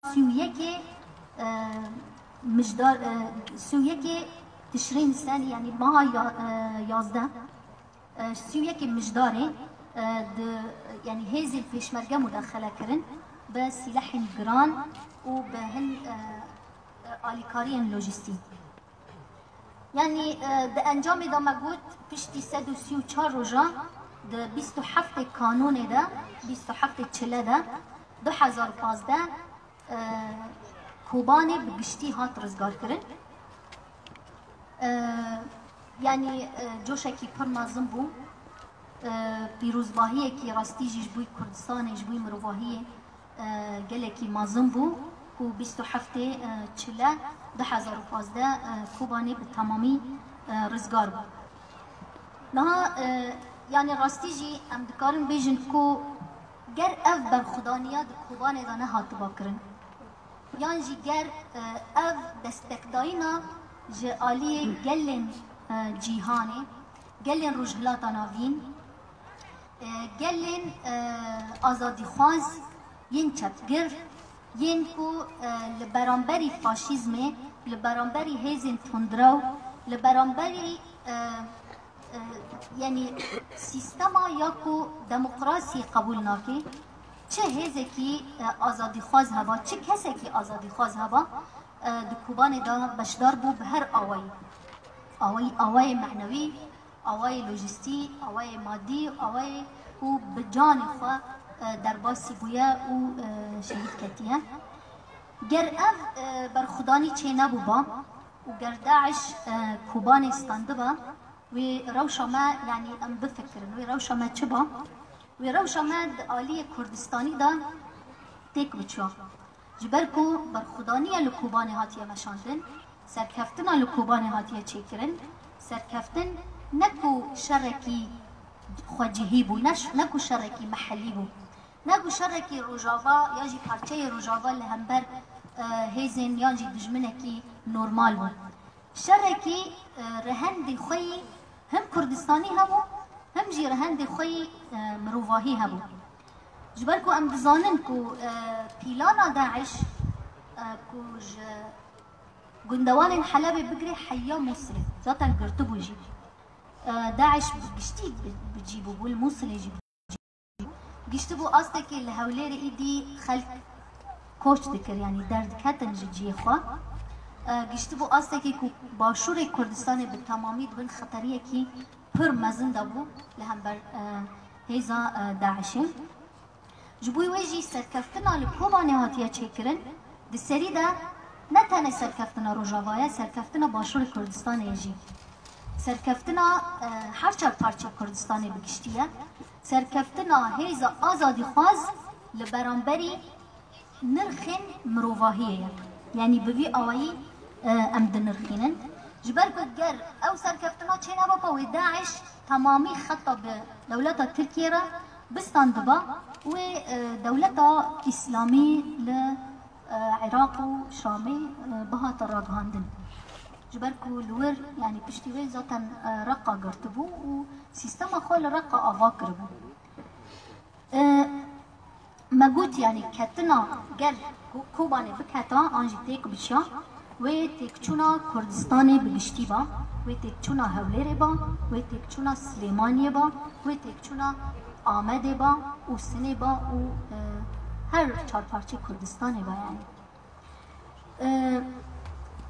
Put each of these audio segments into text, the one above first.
31 ê Mijdar 31 ê Tişrîn Senî yanî meha 11 31 ê Mijdarê di yanî hêzên pêşmerge mudaxele kirin bi sîlehên giran û bi hin alîkariyên lojîstî. Yanî di encamê de me got piştî 134 roja di 27 Kanûnê de 27 Çile de 2015 Kobanê bi giştî hat rizgarkirin. Yanî coşekî pir mezin bû. Pîrozbahiyekî rastî jî ji bo Kurdistanê ji bo mirovahiyê gelekî mezin bû ku 27 Çile 2015 Kobanê bi temamî rizgar bû. Niha yanî rastî jî em dikarin bêjin ku ger ev berxwedaniya di Kobanê de nehatiba kirin yan jî ger ev destekdayîna ji aliyê gelên cîhanê, gelên Rojhilata Navîn, gelên azadîxwaz yên çepgir yên ku li beramberî faşîzmê, li beramberî hêzên tundrew, li beramberî yanî sîstema ya ku demokrasiyê qebûl nake, çi hêzekî azadîxwaz heba, çi kesekî azadîxwaz heba di Kobanê de beşdar bû bi her awayî. Awayî awayê menewî, awayê lojîstî, awayê madî, awayê ku bi canê xwe derbasî bûye û şehîd ketiye. Ger ev berxwedanî çênebûba û ger Daiş Kobanê standiba wê rewşa me yanî em bifikirin wê rewşa me çi ba? Wê rewşa me di aliyê Kurdistanî de têk biçûya. Ji ber ku berxwedaniya li Kobanê hatiye meşandin, serkeftina li Kobanê hatiye çêkirin, serkeftin ne ku şerekî xwecihî bû, ne ku şerekî mehelî bû, ne ku şerekî Rojava ya jî parçeyê Rojava li hember hêzên yan jî dijminekî normal bû. Şerekî rehendê xwe yî him Kurdistanî hebû, him jî rehendê xwe yî mirovahî hebû. Ji ber ku em dizanin ku pîlana Daiş ku ji gundewanên Helebê bigire heya Mûsilê zaten girtibû jî. Daiş bi giştî bi cî bûbû li Mûsilê jî giştibû astekê li Hewlêrê îdî xelk koç dikir yanî derdiketin ji ciyê xwe. Giştibû astekê ku Başûrê Kurdistanê bi temamî di bin xeteriyekî pir mezin de bû li hember hêza Daişê. Ji bo wê jî serkeftina li Kobanê hatiye çêkirin di serî de ne tenê serkeftina Rojava ye, serkeftina Başûrê Kurdistanê ye jî. Serkeftina her çar parçeyê Kurdistanê bi giştî ye. Serkeftina hêza azadîxwaz li beramberî nirxên mirovahiyê ye. Yanî bi vî awayî em dinirxînin. Ji ber ku ger ew serkeftina çênebaba wê Daiş temamî xeta bi dewleta Tirkiyê re bistandiba wê dewleta Îslamî li Iraq û Şamê bihata ragihandin. Ji ber ku li wir yanî piştî wê zaten Reqa girtibû û sîstema xwe li Reqa ava kiribû. Me got yanî ketina ger Kobanê biketa an jî têk biçiya wê têkçûna Kurdistanê bi giştî ba, wê têkçûna Hewlêrê ba, wê têkçûna Silêmaniyê ba, wê têkçûna Amedê ba û Sinê ba û her çar parçê Kurdistanê ba yanî.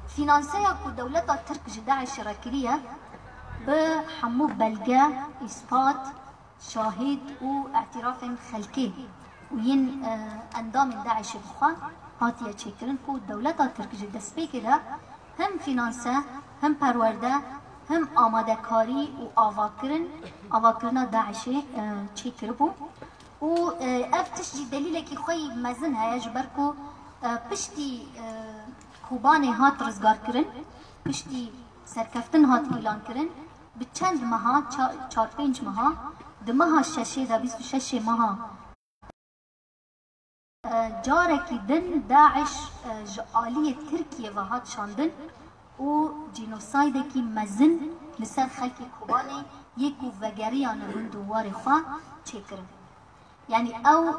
Fînanseya ku dewleta Tirk ji Daişê re kiriye bi hemû belge, îspat, şahîd û îtîrafên xelkê û yên endamên Daişê bi xwe hatiye çêkirin ku dewleta Tirk ji destpêkê de him fînanse, him perwerde, him amadekarî û avakirin avakirina Daişê çêkiribû û ev tişt jî delîlekî xwe yî mezin heye ji ber ku piştî Kobanê hat rizgarkirin, piştî serkeftin hat îlankirin bi çend meha çar pênc meha di meha şeşê de 26 meha carekî din Daiş ji aliyê Tirkiye ve hat şandin û cînosaydekî mezin li ser xelkê Kobanê yê ku vegeriyane gund û warê xwe çêkirin. Yani ew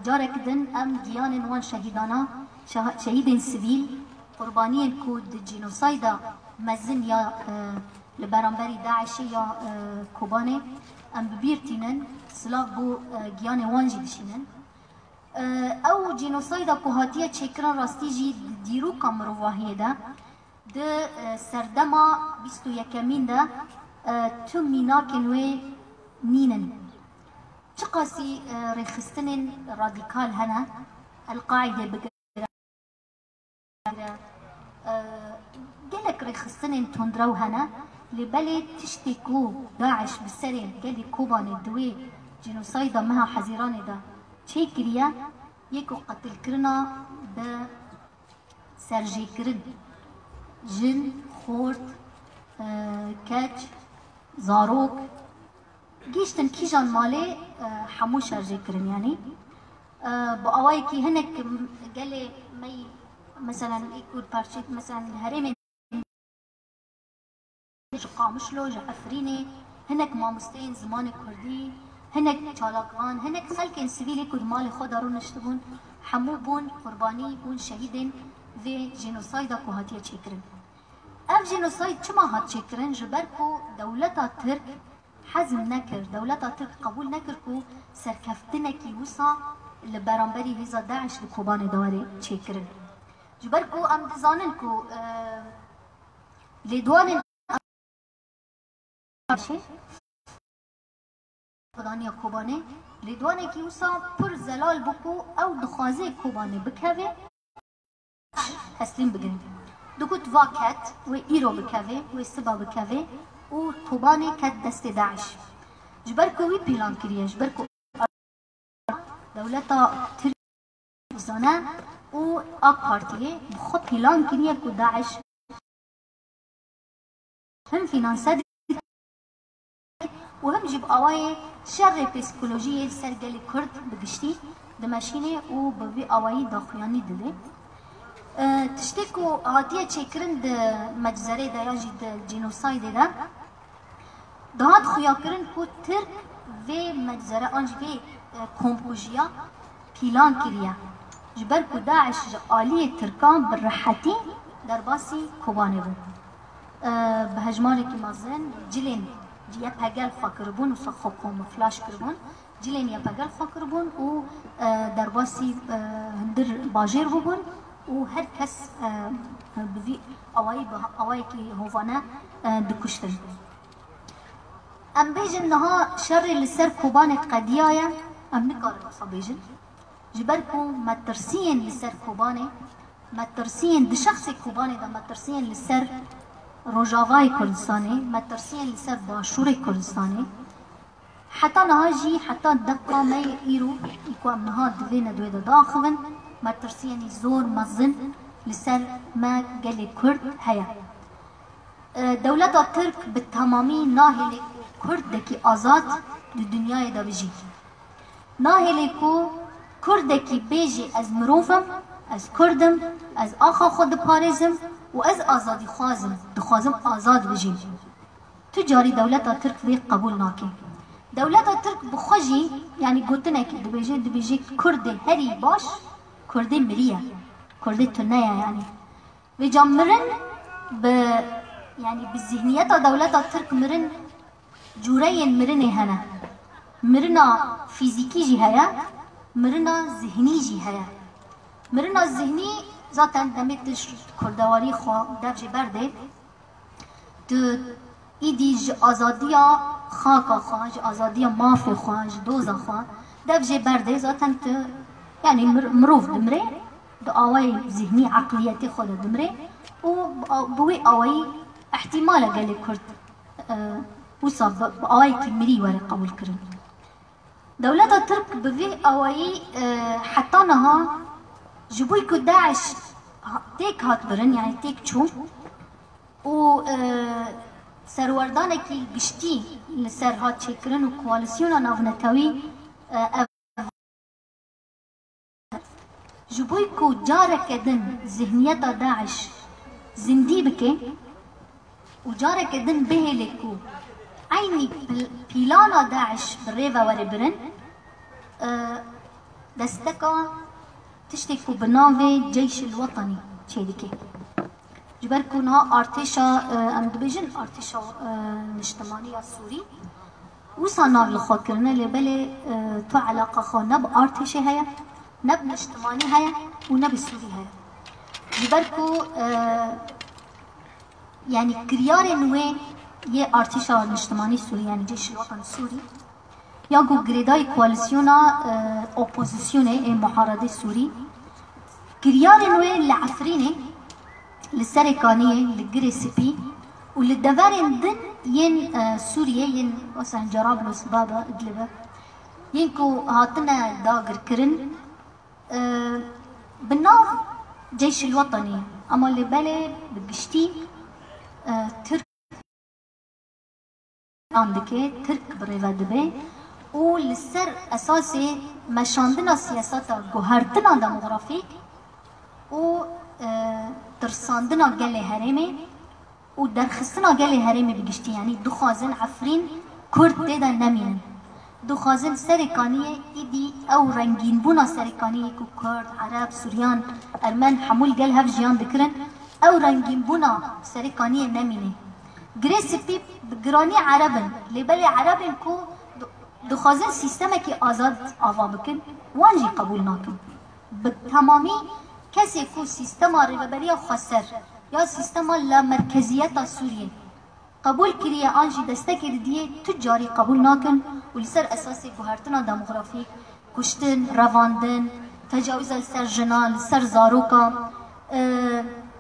carek din em giyanên wan şehîdana Şehîdên sivîl, qurbaniyên ku di cînosayda mezin ya li beramberî DAIŞ'ê ya Kobanê em bi bîr tînin, silav bo giyanê wan jî dişînin. Ew cînosayda ku hatiye çêkirin rastî jî di dîroka mirovahiyê de di serdema 21emîn de tu mînakên wê nînin. Çiqasî rêxistinên radîkal hene, El Qaîdê bigire, gelek rêxistinên tundrew hene, lê belê tiştê ku DAIŞ bi serê gelê Kobanê di wê cînosayda meha Hezîranê de çêkiriye, yê ku qetilkirina bi serjêkirin jin, xort, keç, zarok gihîştin kîjan malê hemû şerjêkirin yanî. Bi awayekî hinek gelê me yî meselen ê ku parçe meselen li herêmê ji Qamişlo, ji Efrînê hinek mamosteyên zimanê Kurdî, hinek çalakvan, hinek xelkên sivîlê ku di malê xwe de rûniştibûn hemû bûn qurbanî, bûn şehîdên vê jenosayda ku hatiye çêkirin. Ev jenosayd çima hat çêkirin? Ji ber ku dewleta Tirk hezm nekir, dewleta Tirk qebûl nekir ku serkeftinekî wisa li beramberî hêza DAIŞ li Kobanê de were çêkirin. Ji ber ku em dizanin ku lêdwanên DAIŞ'ê Xwedaniya Kobanê lêdwanekî wisa pir zelal bû ku ew dixwaze Kobanê bikeve, teslîm bigirin. Digot va ket, wê îro bikeve, wê siba bikeve û Kobanê ket destê DAIŞ. Ji ber ku wî pîlan kiriye, ji ber ku dewleta Tirk dizane û AK Partiyê bi xwe pîlan kiriye ku DAIŞ him fînanse dike û him jî bi awayê şerê psîkolojî yê li ser gelê Kurd bi giştî dimeşîne û bi vî awayî daxuyanî dide. Tiştê ku hatiye çêkirin di meczerê de ya jî di cînosaydê de dihat xuyakirin ku Tirk vê meczere an jî vê komkujiya pîlan kiriye. Ji ber ku DAIŞ ji aliyê Tirkan bi rehetî derbasî Kobanê bû. Bi hejmarekî mezin cilên YPG li xwe kiribûn û xwe kamuflaj kiribûn. Cilên YPG li xwe kiribûn û derbasî hundir bajêr bûbûn û her kes bi vî awayî bi awayekî hovane dikuştin. Em bêjin niha şerê li ser Kobanê qediyaye, em nikarin wisa bêjin. Ji ber ku metirsiyên li ser Kobanê, metirsiyên di şexsê Kobanê de metirsiyên li ser Rojavayê Kurdistanê, metirsiyên li ser Başûrê Kurdistanê, heta niha jî heta deqa me yê îro ê ku em niha di vê nedwê de diaxivin, metirsiyên zor mezin li ser me gelê Kurd heye. Dewleta Tirk bi temamî nahêlê ku Kurdekî azad di dinyayê de bijî. Nahêlê ku Kurdekî bêjê ez mirov im, ez Kurd im, ez axa xwe diparêzim û ez azadîxwaz im, dixwazim azad bijîm. Tu carî dewleta Tirk vê qebûl nake. Dewleta Tirk bi xwe jî yanî gotinekê dibêje, dibêje Kurdê herî baş Kurdê mirî ye, Kurdê tune ye yanî. Vêca mirin bi yanî bi zîhniyeta dewleta Tirk mirin cûreyên mirinê hene. Mirina fîzîkî jî heye, mirina zihnî jî heye. Mirina zihnî zaten demê tu ji kurdewarî xwe dev jê berdê, tu îdî ji azadiya xaka xwe, ji azadiya mafê xwe, ji doza xwe dev jê berdê zaten tu yanî mirov dimire di awayê zihnî eqliyetê xwe de dimire û bi wê awayî îhtîmal e gelê Kurd wisa bi awayekî mirî were qebûlkirin. Dewleta Tirk bi vî awayî heta niha ji bo ku DAIŞ têk hat birin yanî têk çû û serwerdanekî giştî li ser hat çêkirin û koalîsyona navnetewî ev Ji bo ku careke din zihniyeta DAIŞ zindî bike û careke din bihêle ku eynî pîlana DAIŞ bi rê ve were birin, desteka. Tiştê ku bi navê Ceyş el Wetenî çêdike. Ji ber ku niha artêşa em dibêjin artêşa niştimanî ya Sûrî wisa nav li xwe kirine lê belê tu eleqa xwe ne bi artêşê heye, ne bi niştimanî heye û ne bi Sûrî heye. Ji ber ku yanî kiryarên wê yê artêşa niştimanî Sûrî yanî Ceyş el Wetenî Sûrî Ya ku girêdayî koalîsyona opozisyonê ê muaredê Sûrî, kiryarên wê li Efrînê, li Serê Kaniyê, li Girê Spî û li deverên din yên Sûriyê yên wesa Cerablus, Baba, Idlib e yên ku hatine dagirkirin bi nav Ceyşil Wetenî ema lê belê bi giştî Tirk An dike, Tirk bi rê ve dibe û li ser esasê meşandina siyaseta guhertina demografîk û tirsandina gelê herêmê û derxistina gelê herêmê bi giştî yanî dixwazin Efrîn Kurd tê de nemînin. Dixwazin Serê Kaniyê îdî ew rengînbûna Serê Kaniyê ku Kurd, Ereb, Suryan, Ermen hemû li gel hev jiyan dikirin ew rengînbûna Serê Kaniyê nemîne. Girê Spî bi giranî ereb in, lê belê erebên ku dixwazin sîstemekî azad ava bikin, wan jî qebûl nakin. Bi temamî kesê ku sîstema rêveberiya xweser ya sîstema lamerkeziyeta Sûriyê qebûl kiriye an jî destekê didiyê tu carî qebûl nakin û li ser esasê guhertina demografîk, kuştin, revandin, tecawîza li ser jinan, li ser zarokan,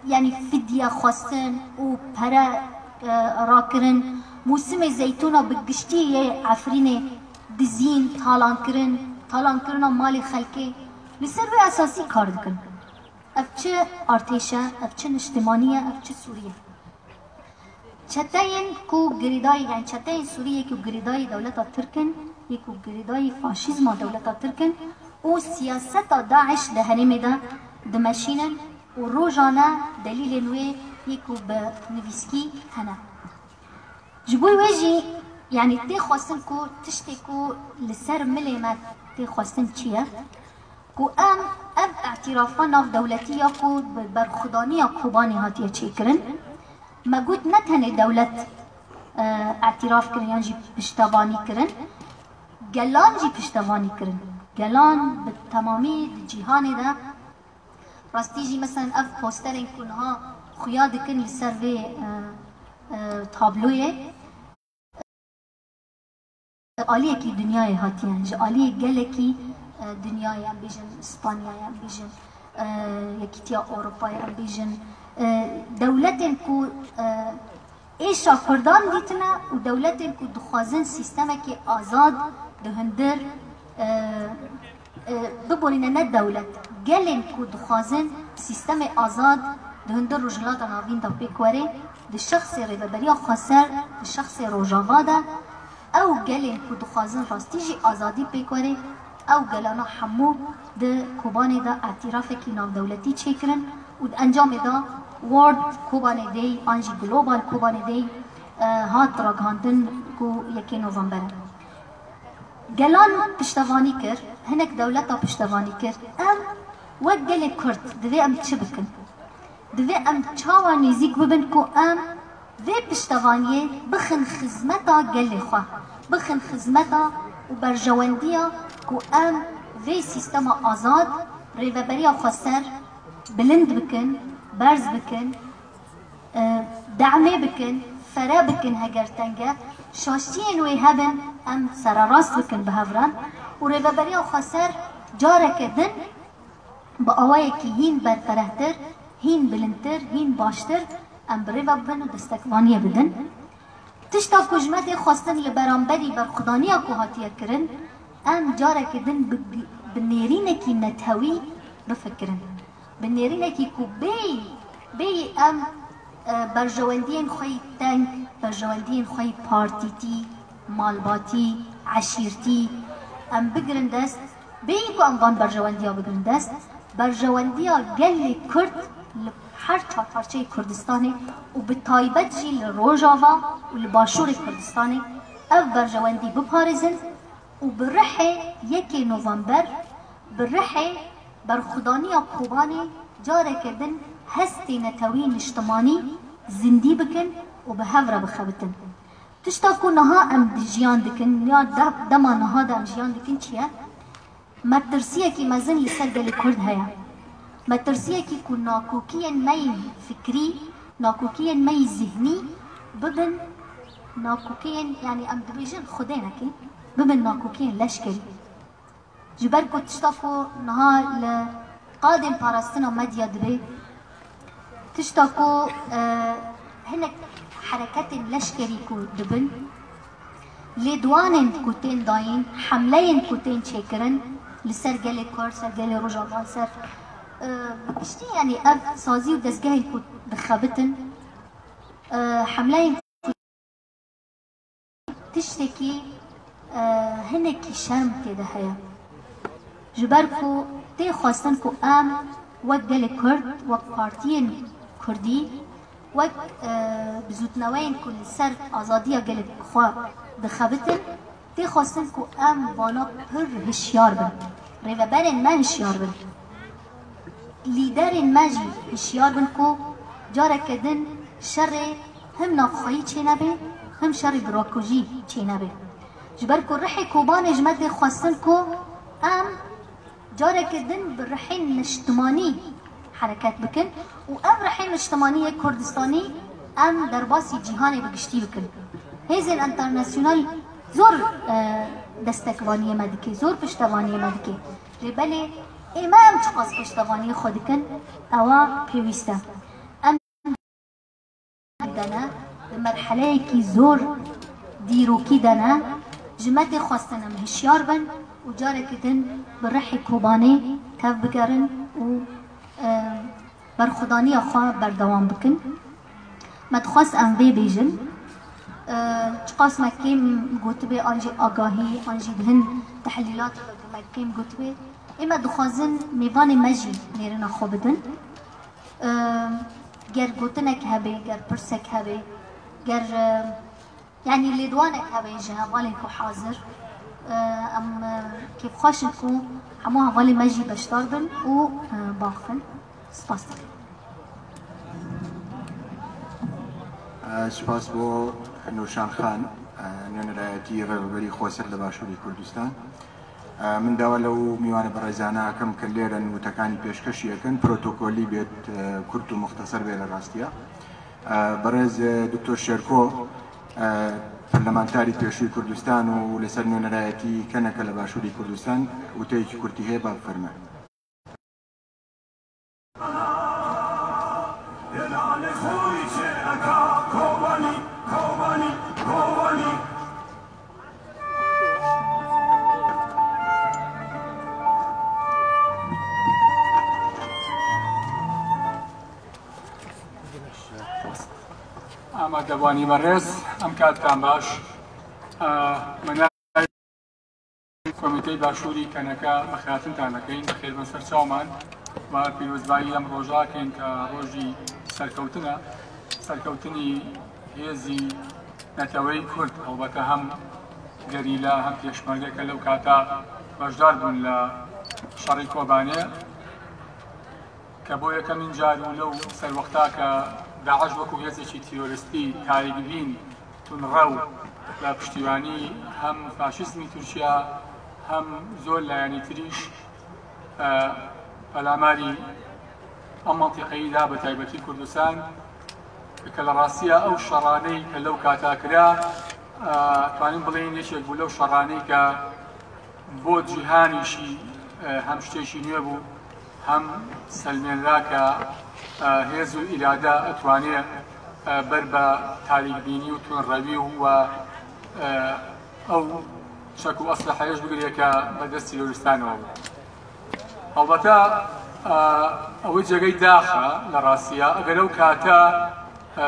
Yanî fidye xwestin û pere rakirin, mûsimê zeytûna bi giştî yê Efrînê dizîn, talankirin, talankirina malê xelkê li ser wê esasî kar dikin. Ev çi artêş e, ev çi niştimanî ye, ev çi Sûrî ye? Çeteyên ku girêdayî yanî çeteyên Sûrî yê ku girêdayî dewleta Tirk in, yê ku girêdayî faşîzma dewleta Tirk in û siyaseta DAIŞ di herêmê de dimeşînin û rojane delîlên wê yê ku bi nivîskî hene. Ji bo wê jî yanî tê xwestin ku tiştê ku li ser milê me tê xwestin çi ye? Ku em ev îtîrafa navdewletî ya ku bi berxwedaniya Kobanê hatiye çêkirin, me got ne tenê dewlet îtîraf kirin yan jî piştevanî kirin, gelan jî piştevanî kirin. Gelan bi temamî di cîhanê de rastî jî meselen ev posterên ku niha xuya dikin li ser vê tabloyê, Aliyekî dinyayê hatiye, ji aliyê gelekî dinyayê em bêjin Spanyayê, em bêjin Yekîtiya Ewropayê, em bêjin dewletên ku êşa Kurdan dîtine û dewletên ku dixwazin sîstemekî azad di hundir biborîne ne dewlet, gelên ku dixwazin sîstemê azad di hundir Rojhilata Navîn de pêk were, di şexsê Rêveberiya Xweser, di şexsê Rojava de Ew gelên ku dixwazin rastî jî azadî pêk were, ew gelana hemû di Kobanê de îtîrafekî navdewletî çêkirin û di encamê de World Kobanê Day an jî Global Kobanê Day hat ragihandin ku yekê november e. Gelan piştevanî kir, hinek dewleta piştevanî kir. Em wek gelê Kurd divê em çi bikin? Divê em çawa nêzîk bibin ku em Vê piştevaniyê bixin xizmeta gelê xwe, bixin xizmeta û berjewendiya ku em vê sîstema azad, rêveberiya xweser bilind bikin, berz bikin, de'mê bikin, fere bikin heger teng e, şaşiyên wê hebin em sererast bikin bi hev re û rêveberiya xweser careke din Bi awayekî hîn berferehtir, hîn bilindtir, hîn baştir em bi rê ve bibin û destekvaniyê bidin. Tişta ku ji me tê xwestin li beramberî berxwedaniya ku hatiye kirin, em careke din bi nêrînekî netewî bifikirin. Bi nêrînekî ku bêyî bêyî em berjewendiyên xwe yî teng, berjewendiyên xwe yî partîtî, malbatî, eşîrtî em bigirin dest, Bêyî ku em van berjewendiya bigirin dest, berjewendiya gelê Kurd li her çar parçeyê Kurdistanê û bi taybet jî li Rojava û li Başûrê Kurdistanê ev berjewendî biparêzin û bi rihê yekê november, bi rihê بەرخودانیا کۆبانێ جارێکە دن هەستێ نەتەوی نیشتمانی زیندی بکەن و بە هەڤ رە بخەبتن. تشتا کو نها ئەم ژیان دکن یا دەما نها دە ئەم ژیان دکن چییە؟ مەترسیەکی مەزن لەسەر گەلی کورد هەیە. مەترسیەکی کو ناکۆکیەن مەی فکری، ناکۆکیەن مەی زیهنی ببن ناکۆکیەن یعنی ئەم دبێژن خودێ نەکەی ببن ناکۆکیەن لەشکری. Ji ber ku tişta ku niha li qadên parastina medya dibe, tişta ku hinek hereketên leşkerî ku dibin, lêdwanên ku tên dayîn, hemleyên ku tên çêkirin li ser gelê Kurd, ser gelê Rojava, ser bi giştî yanî ev sazî û dezgehên ku dixebitin, hemleyên ku tiştekî hinekî şerm tê de heye. Ji ber ku tê xwestin ku em wek gelê Kurd, wek partiyên Kurdî, wek bizûtneweyên ku li ser azadiya gelê xwe dixebitin, tê xwestin ku em vana pir hişyar bin. Rêveberên me hişyar bin. Lîderên me jî hişyar bin ku careke din şerê him navxweyî çênebe, him şerê birakujî çênebe. Ji ber ku rihê Kobanê ji me tê xwestin ku em careke din bi rihên niştimanî hereket bikin û ev rihên niştimanî yê Kurdistanî em derbasî cîhanê bi giştî bikin. Hêzên internasyonal zor destekvaniyê me dike, zor piştevaniyê me dike. Lê belê ême em çiqas piştevaniyê xwe dikin ewa pêwîst e. Em dene di merheleyekî zor dîrokî de ne, ji me tê xwestin em hişyar bin û carekî din bi rihê Kobanê tev bigerin û berxwedaniya xwe berdewam bikin. Me dixwest em vê bêjin. Çiqas me kêm gotibê an jî agahî an jî di hin tehlîlatê de ku me kêm gotibê, ême dixwazin mêvanê me jî nêrina xwe bidin. Ger gotinek hebe, ger pirsek hebe, ger yani lêdwanek hebe ji hevalên ku hazir, em kêfxweş in ku hemû hevalê me jî beşdar bin û baxivin. Spas dikim. سپاس بۆ نوشان خان، نوێنەرایەتی ڕێوەبەری خۆسەر لە باشووری کوردستان. من داوا لەو میوانە بەڕێزانە ئەکەم کە لێرەن وتەکانی پێشکەشی ئەکەن، پرۆتۆکۆلی بێت، کورت و مختصر بێت لە ڕاستیە. بەڕێز دکتۆر شێرکۆ، پەرلەمانتاری پێشووی کوردستان و لەسەر نوێنەرایەتی کەنەکە لە باشووری کوردستان وتەیەکی کورتی هەیە، با بفەرموێ. ئامادەبوانی بەڕێز، ئەم کاتتان باش. من کۆمیتەی باشووری کەنەکە بەخێرهاتنتان دەکەین، بەخێربن سەر چاومان و پیرۆزبایی ئەم ڕۆژاکەین کە ڕۆژی سەرکەوتنە، سەرکەوتنی هێزی نەتەوەی کورد، هەڵبەتە هەم گەریلا هەم پێشمەرگە کە لەو کاتە بەشدار بوون لە شەڕی کۆبانێ، کە بۆ یەکەمین جار و لەو سەروەختا کە داعش وەکو هێزێکی تیرۆریستی تاریکبین تونڕەو بە پشتیوانی هەم فاشیزمی تورکیا هەم زۆر لایەنی تریش پەلاماری ئەم مەنتیقەیدا بە تایبەتی کوردستان، کە لە ڕاستیە ئەو شەڕانەی کە لەو کاتا کرا توانین بڵێین یەکێک بوو لەو شەڕانەی کە بۆ جیهانیشی هەم شتێکی نوێ بوو، هەم سەلمێنرا کە هێز و ئیرادە ئەتوانێ بەر بە تاریکبینی و تونڕەوی و ئەو چەک و ئەسلحەیەش بگرێت کە بەدەست تیرۆریستانەوە بوو. هەڵبەتە ئەوەی جێگەی داخە لە ڕاستیە، ئەگەر ئەو کاتە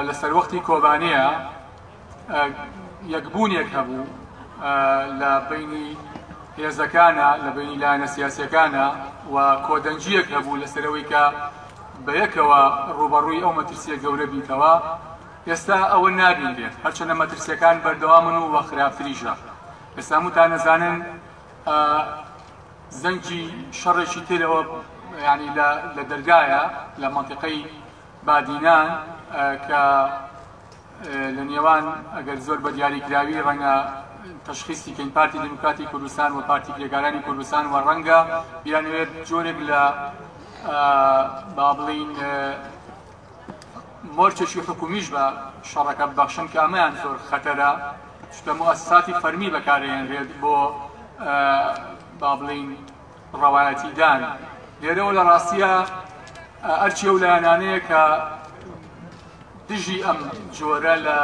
لە سەروەختی کۆبانەیە یەکبوونێک هەبوو لە بینی هێزەکانە، لە بینی لایەنە سیاسیەکانە و کۆدەنگیەک هەبوو لەسەرەوەی کە بەیەکەوە ڕووبەڕووی ئەو مەترسیە گەورە بیتەوە، ئێستا ئەوە نابینرێت. هەرچەندە مەترسیەکان بەردەوامن و وە خراپتریشە. ئێستا هەمووتان نەزانن زەنگی شەڕێکی ترەوە یانی لە دەرگایە لە مەنتیقەی بادینان کە لە نێوان ئەگەر زۆر بە دیاریکراوی ڕەنگە تەشخیسی کەین پارتی دیموکراتی کوردستان و پارتی کرێکارانی کوردستان و ڕەنگە بیانەوێت جۆرێک لە با بڵین مۆرچێکی حکومیش بە شەڕەکە ببەخشن کە ئەمەیان زۆر خەتەرە چونکە موئەسەساتی فەرمی بەکارهێنرێت بۆ با بڵین ڕەوایەتیدان لێرەوە لە ڕاستیە ئەرچی ئەو لایەنانەیە کە دژی ئەم جۆرە لە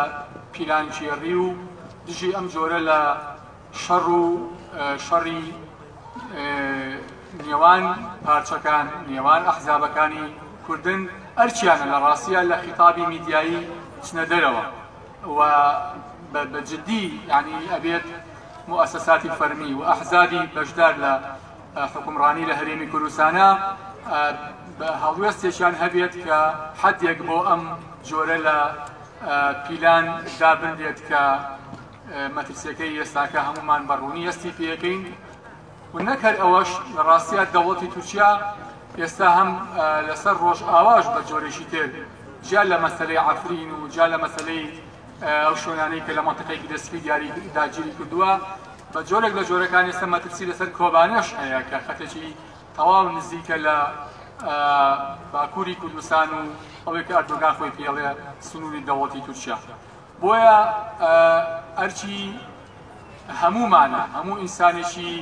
پیلانگێڕی و دژی ئەم جۆرە لە شەڕ و شەڕی نێوان پارچەکان نێوان ئەحزابەکانی کوردن ئەرچیانە لە ڕاستیە لە خیتابی میدیایی چنە دەرەوە و بە جدی یعنی ئەبێت موئەسەساتی فەرمی و ئەحزابی بەشدار لە حکومڕانی لە هەرێمی کوردستانە هەڵوێستێکیان هەبێت کە حدێک بۆ ئەم جۆرە لە پیلان دابنرێت کە مەترسیەکەی ئێستاکە هەمومان بەڕوونی هەستی پێەکەین و نەک هەر ئەوەش لە ڕاستیا دەوڵەتی تورکیا ئێستا هەم لەسەر ڕۆژئاواش بە جۆرێکی تر جیا لە مەسەلەی عەفرین و جیا لە مەسەلەی ئەو شوێنانەی کە لە مەنتیقەی گرێ سپی دیاری داگیری کردووە بە جۆرێک لە جۆرەکان ئێستا مەترسی لەسەر کۆبانێش هەیە کە خەتێکی تەواو نزیکە لە باکووری کوردستان و ئەوەی کە ئەردۆگان خۆی پێڵێ سنووری دەوڵەتی تورکیا. بۆیە ئەرکی هەموومانە، هەموو ئینسانێکی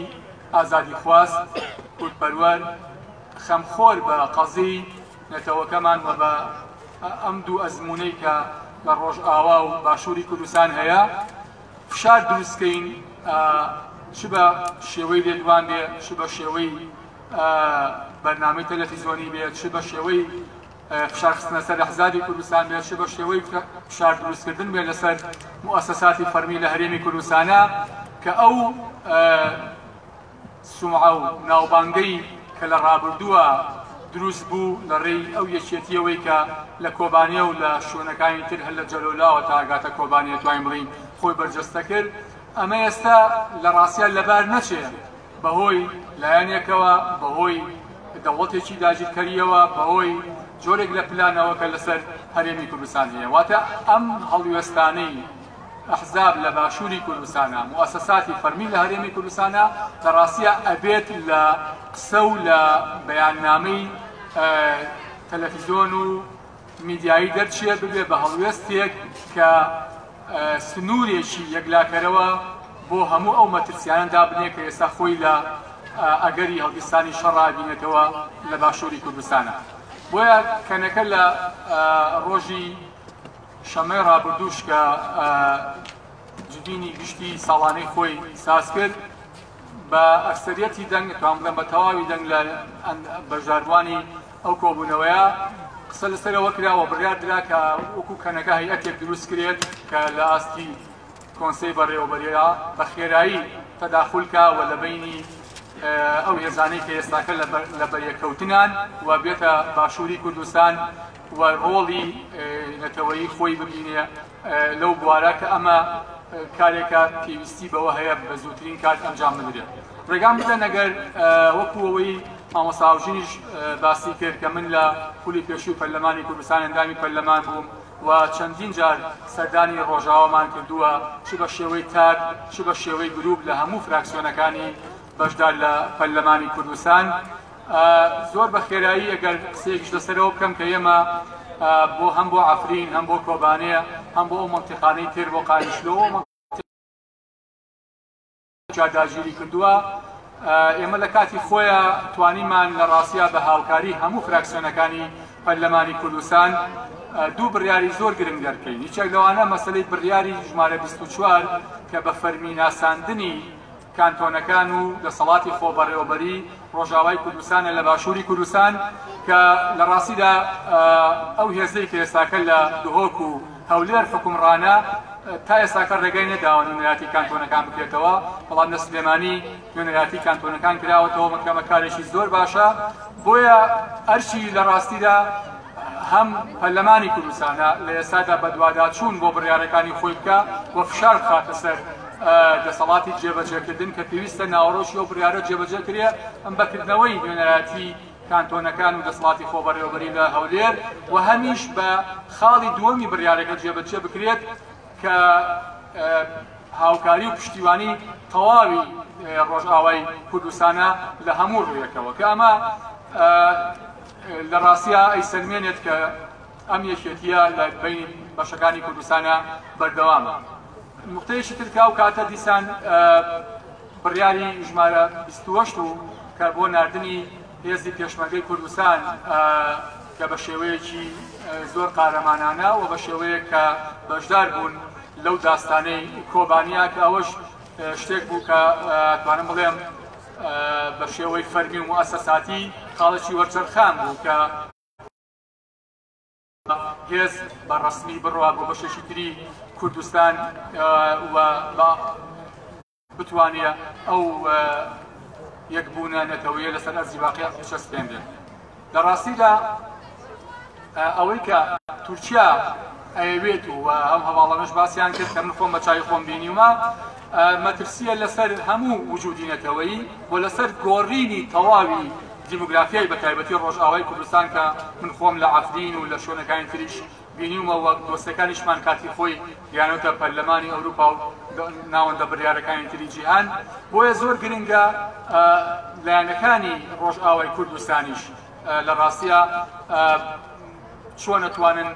ئازادیخواز، کوردپەروەر، خەمخۆر بە قەزیی نەتەوەکەمان و بە ئەم دوو ئەزموونەی کە لە ڕۆژئاوا و باشووری کوردستان هەیە، فشار دروستکەین، چ بە شێوەی لێدوان بێ، چ بە شێوەی بەرنامەی تەلەفیزیۆنی بێ، چ بە شێوەی فشار خستنە سەر ئەحزابی کوردستان بێت، چ بە شێوەی فشار دروستکردن بێت لەسەر موئەسەساتی فەرمی لە هەرێمی کوردستانە کە ئەو سومعە و ناوبانگەی کە لە ڕابردووە دروست بوو لە ڕێی ئەو یەکێتیەوەی کە لە کۆبانێ و لە شوێنەکانی تر هەر لە جەلۆلاوە تا گاتە کۆبانێ توانین بڵێین خۆی بەرجەستە کرد، ئەمە ئێستا لە ڕاستیا لەبار نەچێ. بەهۆی لایەنێکەوە، بەهۆی دەوڵەتێکی داگیرکەرییەوە، بەهۆی جۆرێک لە پلانەوە کە لەسەر هەرێمی کوردستان هەیە. واتە ئەم هەڵوێستانەی ئەحزاب لە باشووری کوردستانە، موئەسەساتی فەرمی لە هەرێمی کوردستانە، لە ڕاستیا ئەبێت لە قسە و لە بەیاننامەی تەلەفیزیۆن و میدیایی دەرچێت، ببێ بە هەڵوێستێک کە سنوورێکی یەکلاکەرەوە بۆ هەموو ئەو مەترسیانە دابنێ کە ئێستا خۆی لە ئەگەری هەڵگیرسانی شەڕ ئەبینێتەوە لە باشووری کوردستانە. بۆیە کەنەکە لە ڕۆژی شەممەی ڕابردووش کە جڤینی گشتی ساڵانەی خۆی ساز کرد بە ئەکسەریەتی دەنگ توان بڵێم بە تەواوی دەنگ لە بەشداربووانی ئەو کۆبوونەوەیە قسە لەسەر ئەوە کرا و بڕیار درا کە وەکو کەنەکە هەیئەتێک دروست کرێت کە لە ئاستی کۆنسەی بەڕێوەبەریە بە خێرایی تەداخول کا و لە بەینی ئەو هێزانەی کە ئێستاکە لە بەریەککەوتنان و بێتە باشووری کوردستان و ڕۆڵی نەتەوەیی خۆی ببینێ لەو بوارە کە ئەمە کارێکە پێویستی بەوە هەیە بە زووترین کات ئەنجام بدرێت. ڕێگام بدەن ئەگەر وەکو ئەوەی مامۆستا هاوژینیش باسی کرد کە من لە خولی پێشووی پەرلەمانی کوردستان ئەندامی پەرلەمان بووم و چەندین جار سەردانی ڕۆژاوامان کردووە چ بە شێوەی تاک چ بە شێوەی گروپ لە هەموو فراکسیۆنەکانی بەشدار لە پەرلەمانی کوردستان زۆر بە خێرایی ئەگەر قسەیەکیش لەسەرەوە بکەم کە ئێمە بۆ هەم بۆ عەفرین هەم بۆ کۆبانێ هەم بۆ ئەو مەنتیقانەی تر بۆ قامیشلۆ تورکیا داگیری کردووە ئێمە لە کاتی خۆیان توانیمان لە ڕاستیا بە هاوکاری هەموو فراکسیۆنەکانی پەرلەمانی کوردستان دوو بڕیاری زۆر گرنگ دەرکەین یەکێک لەوانە مەسەلەی بڕیاری ژمارە 24 کە بە فەرمی ناساندنی کانتۆنەکان و دەسەڵاتی خۆبەڕێوەبەری ڕۆژاوای کوردستانە لە باشووری کوردستان کە لە ڕاستیدا ئەو هێزەی کە ئێستاکە لە دهۆک و هەولێر حوکمڕانە تا ئێستاکە ڕێگای نەداوە نوێنەرایەتی کانتۆنەکان بکرێتەوە، بەڵام لە سلێمانی نوێنەرایەتی کانتۆنەکان کراوەتەوە، مەکەمە کارێکی زۆر باشە، بۆیە ئەرکی لە ڕاستیدا هەم پەرلەمانی کوردستانە لە ئێستادا بەدواداچوون بۆ بڕیارەکانی خۆی بکا و فشار بخاتە سەر دەسەڵاتی جێبەجێکردن کە پێویستە ناوەڕۆکی ئەو بڕیارە جێبەجێ کرێ، ئەم بەکردنەوەی نوێنەرایەتی. کانتۆنەکان و دەسەڵاتی خۆبەڕێوەبەری لە هەولێر و هەمیش بە خاڵی دووەمی بڕیارەکە جێبەجێ بکرێت کە هاوکاری و پشتیوانی تەواوی ڕۆژئاوای کوردستانە لە هەموو ڕوویەکەوە کە ئەمە لە ڕاستیا ئەیسەلمێنێت کە ئەم یەکێتیە لە بینی بەشەکانی کوردستانە بەردەوامە. نوقتەیەکی تر کە ئەو کاتە دیسان بڕیاری ژمارە 28 و کە بۆ ناردنی هێزی پێشمەرگەی کوردستان کە بە شێوەیەکی زۆر قارەمانانە و بە شێوەیەک کە بەشدار بوون لەو داستانەی کۆبانیا کە ئەوەش شتێک بوو کە توانم بڵێم بە شێوەی فەرمی و موئەسەساتی خاڵێکی وەرچەرخان بوو کە هێز بە ڕەسمی بڕوا بۆ بەشێکی تری کوردستان و بتوانێ ئەو یەکبوونە نەتەوەیە لەسەر ئەرزی واقع بچەسپێنرێت. لە ڕاستیدا ئەوەی کە تورکیا ئەیەوێت و ئەم هەواڵانەش باسیان کرد کە من خۆم بە چاوی خۆم بینیومە مەترسیە لەسەر هەموو وجودی نەتەوەیی و لەسەر گۆڕینی تەواوی دیموگرافیای بە تایبەتی ڕۆژئاوای کوردستان کە من خۆم لە عەفرین و لە شوێنەکانی تریش بینیومە و دۆستەکانیشمان کاتی خۆی گەیانۆتە پەرلەمانی ئەوروپا و ناوەندە بڕیارەکانی تری جیهان. بۆیە زۆر گرنگە لایەنەکانی ڕۆژئاوای کوردستانیش لە ڕاستیا چۆن ئەتوانن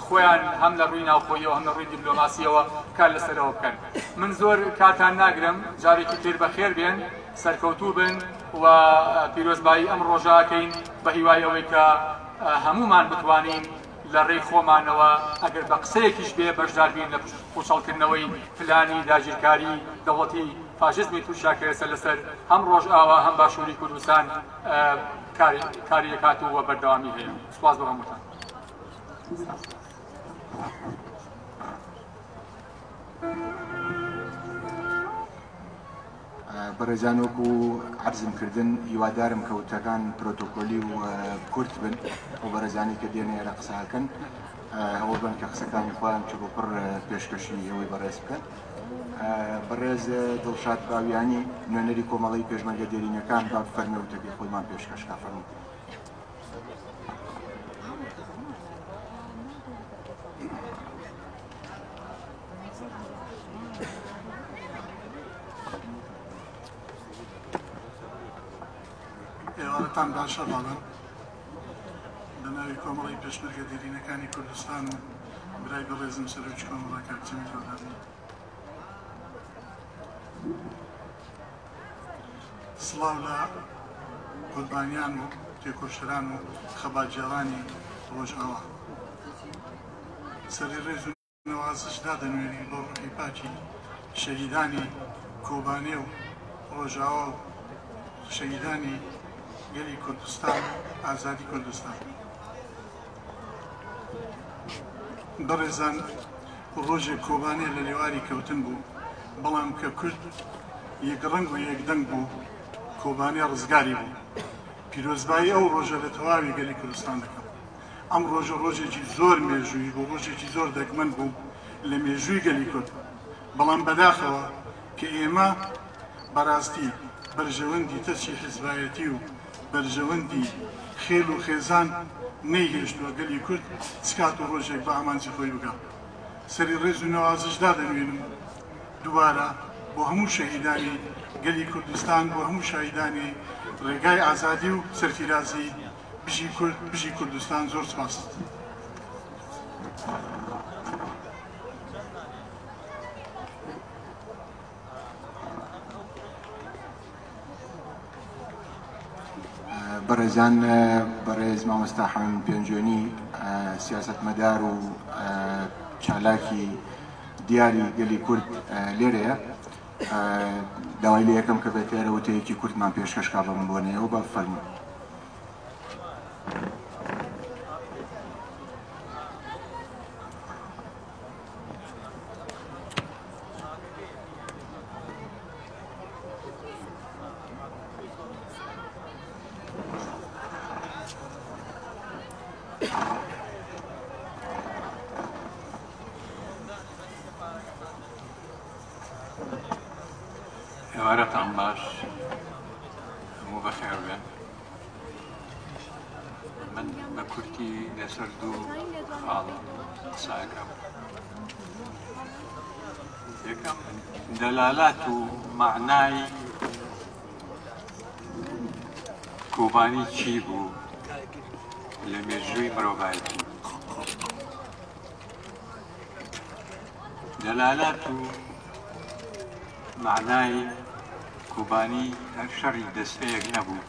خۆیان هەم لە ڕووی ناوخۆیەوە هەم لە ڕووی دیبلۆماسیەوە کار لەسەرەوە بکەن. من زۆر کاتان ناگرم، جارێکی تر بەخێر بێن، سەرکەوتوو بن و پیرۆزبایی ئەم ڕۆژە ئەکەین بە هیوای ئەوەی کە هەموومان بتوانین لە ڕێی خۆمانەوە ئەگەر بە قسەیەکیش بێ بەشدار بین لە پووچەڵکردنەوەی پلانی داگیرکاری دەوڵەتی فاشیزمی تورکیا کە ئێستا لەسەر هەم ڕۆژئاوا هەم باشووری کوردستان کاری دەکات و بەردەوامی هەیە. سوپاس بۆ هەمووتان. بەڕێزان وەکو عەرزم کردن هیوادارم کە وتەکان پرۆتۆکۆلی و کورت بن ئەو بەڕێزانی کە دێنە ئێرە قسەکەن هەوڵ بن کە قسەکانی خۆیان چڕوپڕ پێشکەشی ئێوەی بەڕێز بکەن. بەڕێز دڵشاد باویانی نوێنەری کۆمەڵەی پێشمەرگە دێرینەکان با بفەرمێ وتەکەی خۆیمان پێشکەش کا فەرموو. ئێوارەتان باش هەڤاڵان. بە ناوی کۆمەڵی پێشمەرگە دێرینەکانی کوردستان و برای بەڕێزم سەرۆکی کۆمەڵە کاک جەمیل هەورامی سڵاو لە قوربانیان و تێکۆشەران و خەباتگێڕانی ڕۆژئاوا. سەری ڕێز و نەوازش دادەنوێنین بۆ ڕوحی پاکی شەهیدانی کۆبانێ و ڕۆژاوا و شەهیدانی گەلی کوردستان و ئازادی کوردستان. بەڕێزان ڕۆژێک کۆبانێ لە لێواری کەوتن بوو، بەڵام کە کورد یەکڕەنگ و یەکدەنگ بوو، کۆبانێ ڕزگاری بوو. پیرۆزبایی ئەو ڕۆژە لە تەواوی گەلی کوردستان دەکەم. ئەم ڕۆژە ڕۆژێکی زۆر مێژوویی بوو، ڕۆژێکی زۆر دەگمەن بوو لە مێژووی گەلی کورد، بەڵام بەداخەوە کە ئێمە بەڕاستی بەرژەوەندی تەچی حیزبایەتی و بەرژەوەندی خێل و خێزان نەیهێشتووە گەلی کورد چ کات و ڕۆژێک بە ئامانجی خۆی بگا. سەری ڕێز و نەوازش دادەنوێنم دووبارە بۆ هەموو شەهیدانی گەلی کوردستان، بۆ هەموو شەهیدانی ڕێگای ئازادی و سەرفیرازی. بژی کورد بژی کوردستان زۆر سپاس. بەڕێزان بەڕێز مامۆستا حەمید پێنجوێنی سیاسەتمەدار و چالاکی دیاری گەلی کورد لێرەیە داوای لێ یەکەم کە بێتە ئێرە وتەیەکی کورتمان پێشکەش کا بەم بۆنەیەوە با فەرموو. ئێوارەتان باش، هەموو بەخێر بێن. لەسەر دوو خاڵ قسە ئەکەم. یەکەم دەلالات و مەعنای کۆبانی چی بوو لە مێژووی مرۆڤایەتی؟ دەلالات و مەعنای کۆبانی هەر شەڕی دەستەیەک نەبوو،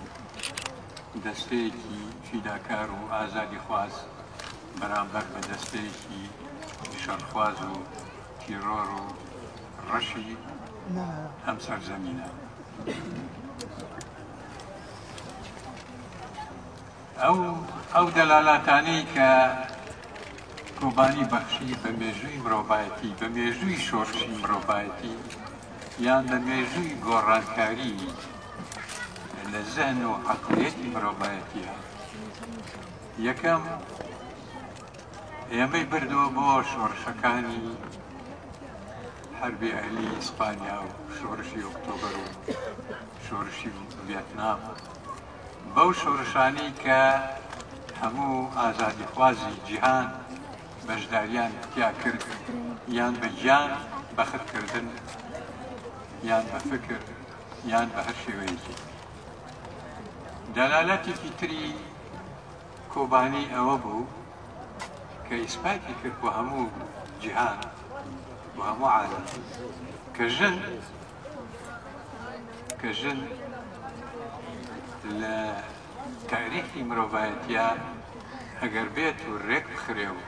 دەستەیەکی فیداکار و ئازادیخواز بەرامبەر بە دەستەیەکی شەڕخواز و تیڕۆر و ڕەشی ئەم سەرزەمینە. ئەو ئەو دەلالاتانەی کە کۆبانی بەخشی بە مێژووی مرۆڤایەتی، بە مێژووی شۆڕشی مرۆڤایەتی یان بە مێژووی گۆڕانکاری لە زهن و عەقڵیەتی مرۆڤایەتیە، یەکەم ئێمەی بردەوە بۆ شۆڕشەکانی حەربی ئەهلی ئیسپانیا و شۆڕشی ئۆکتۆبەر و شۆڕشی ڤێتنام، بەو شۆڕشانەی کە هەموو ئازادیخوازی جیهان بەشداریان تیا کرد، یان بە گیان بەخت کردن، یان بە فکر، یان بە هەر شێوەیەکی. دەلالەتێکی تری کۆبانی ئەوە بوو کە ئیسپاتی کرد بۆ هەموو جیهان، بۆ هەموو عالەم کە ژن کە ژن لە تاریخی مرۆڤایەتیا ئەگەر بێت و رێک بخرێ و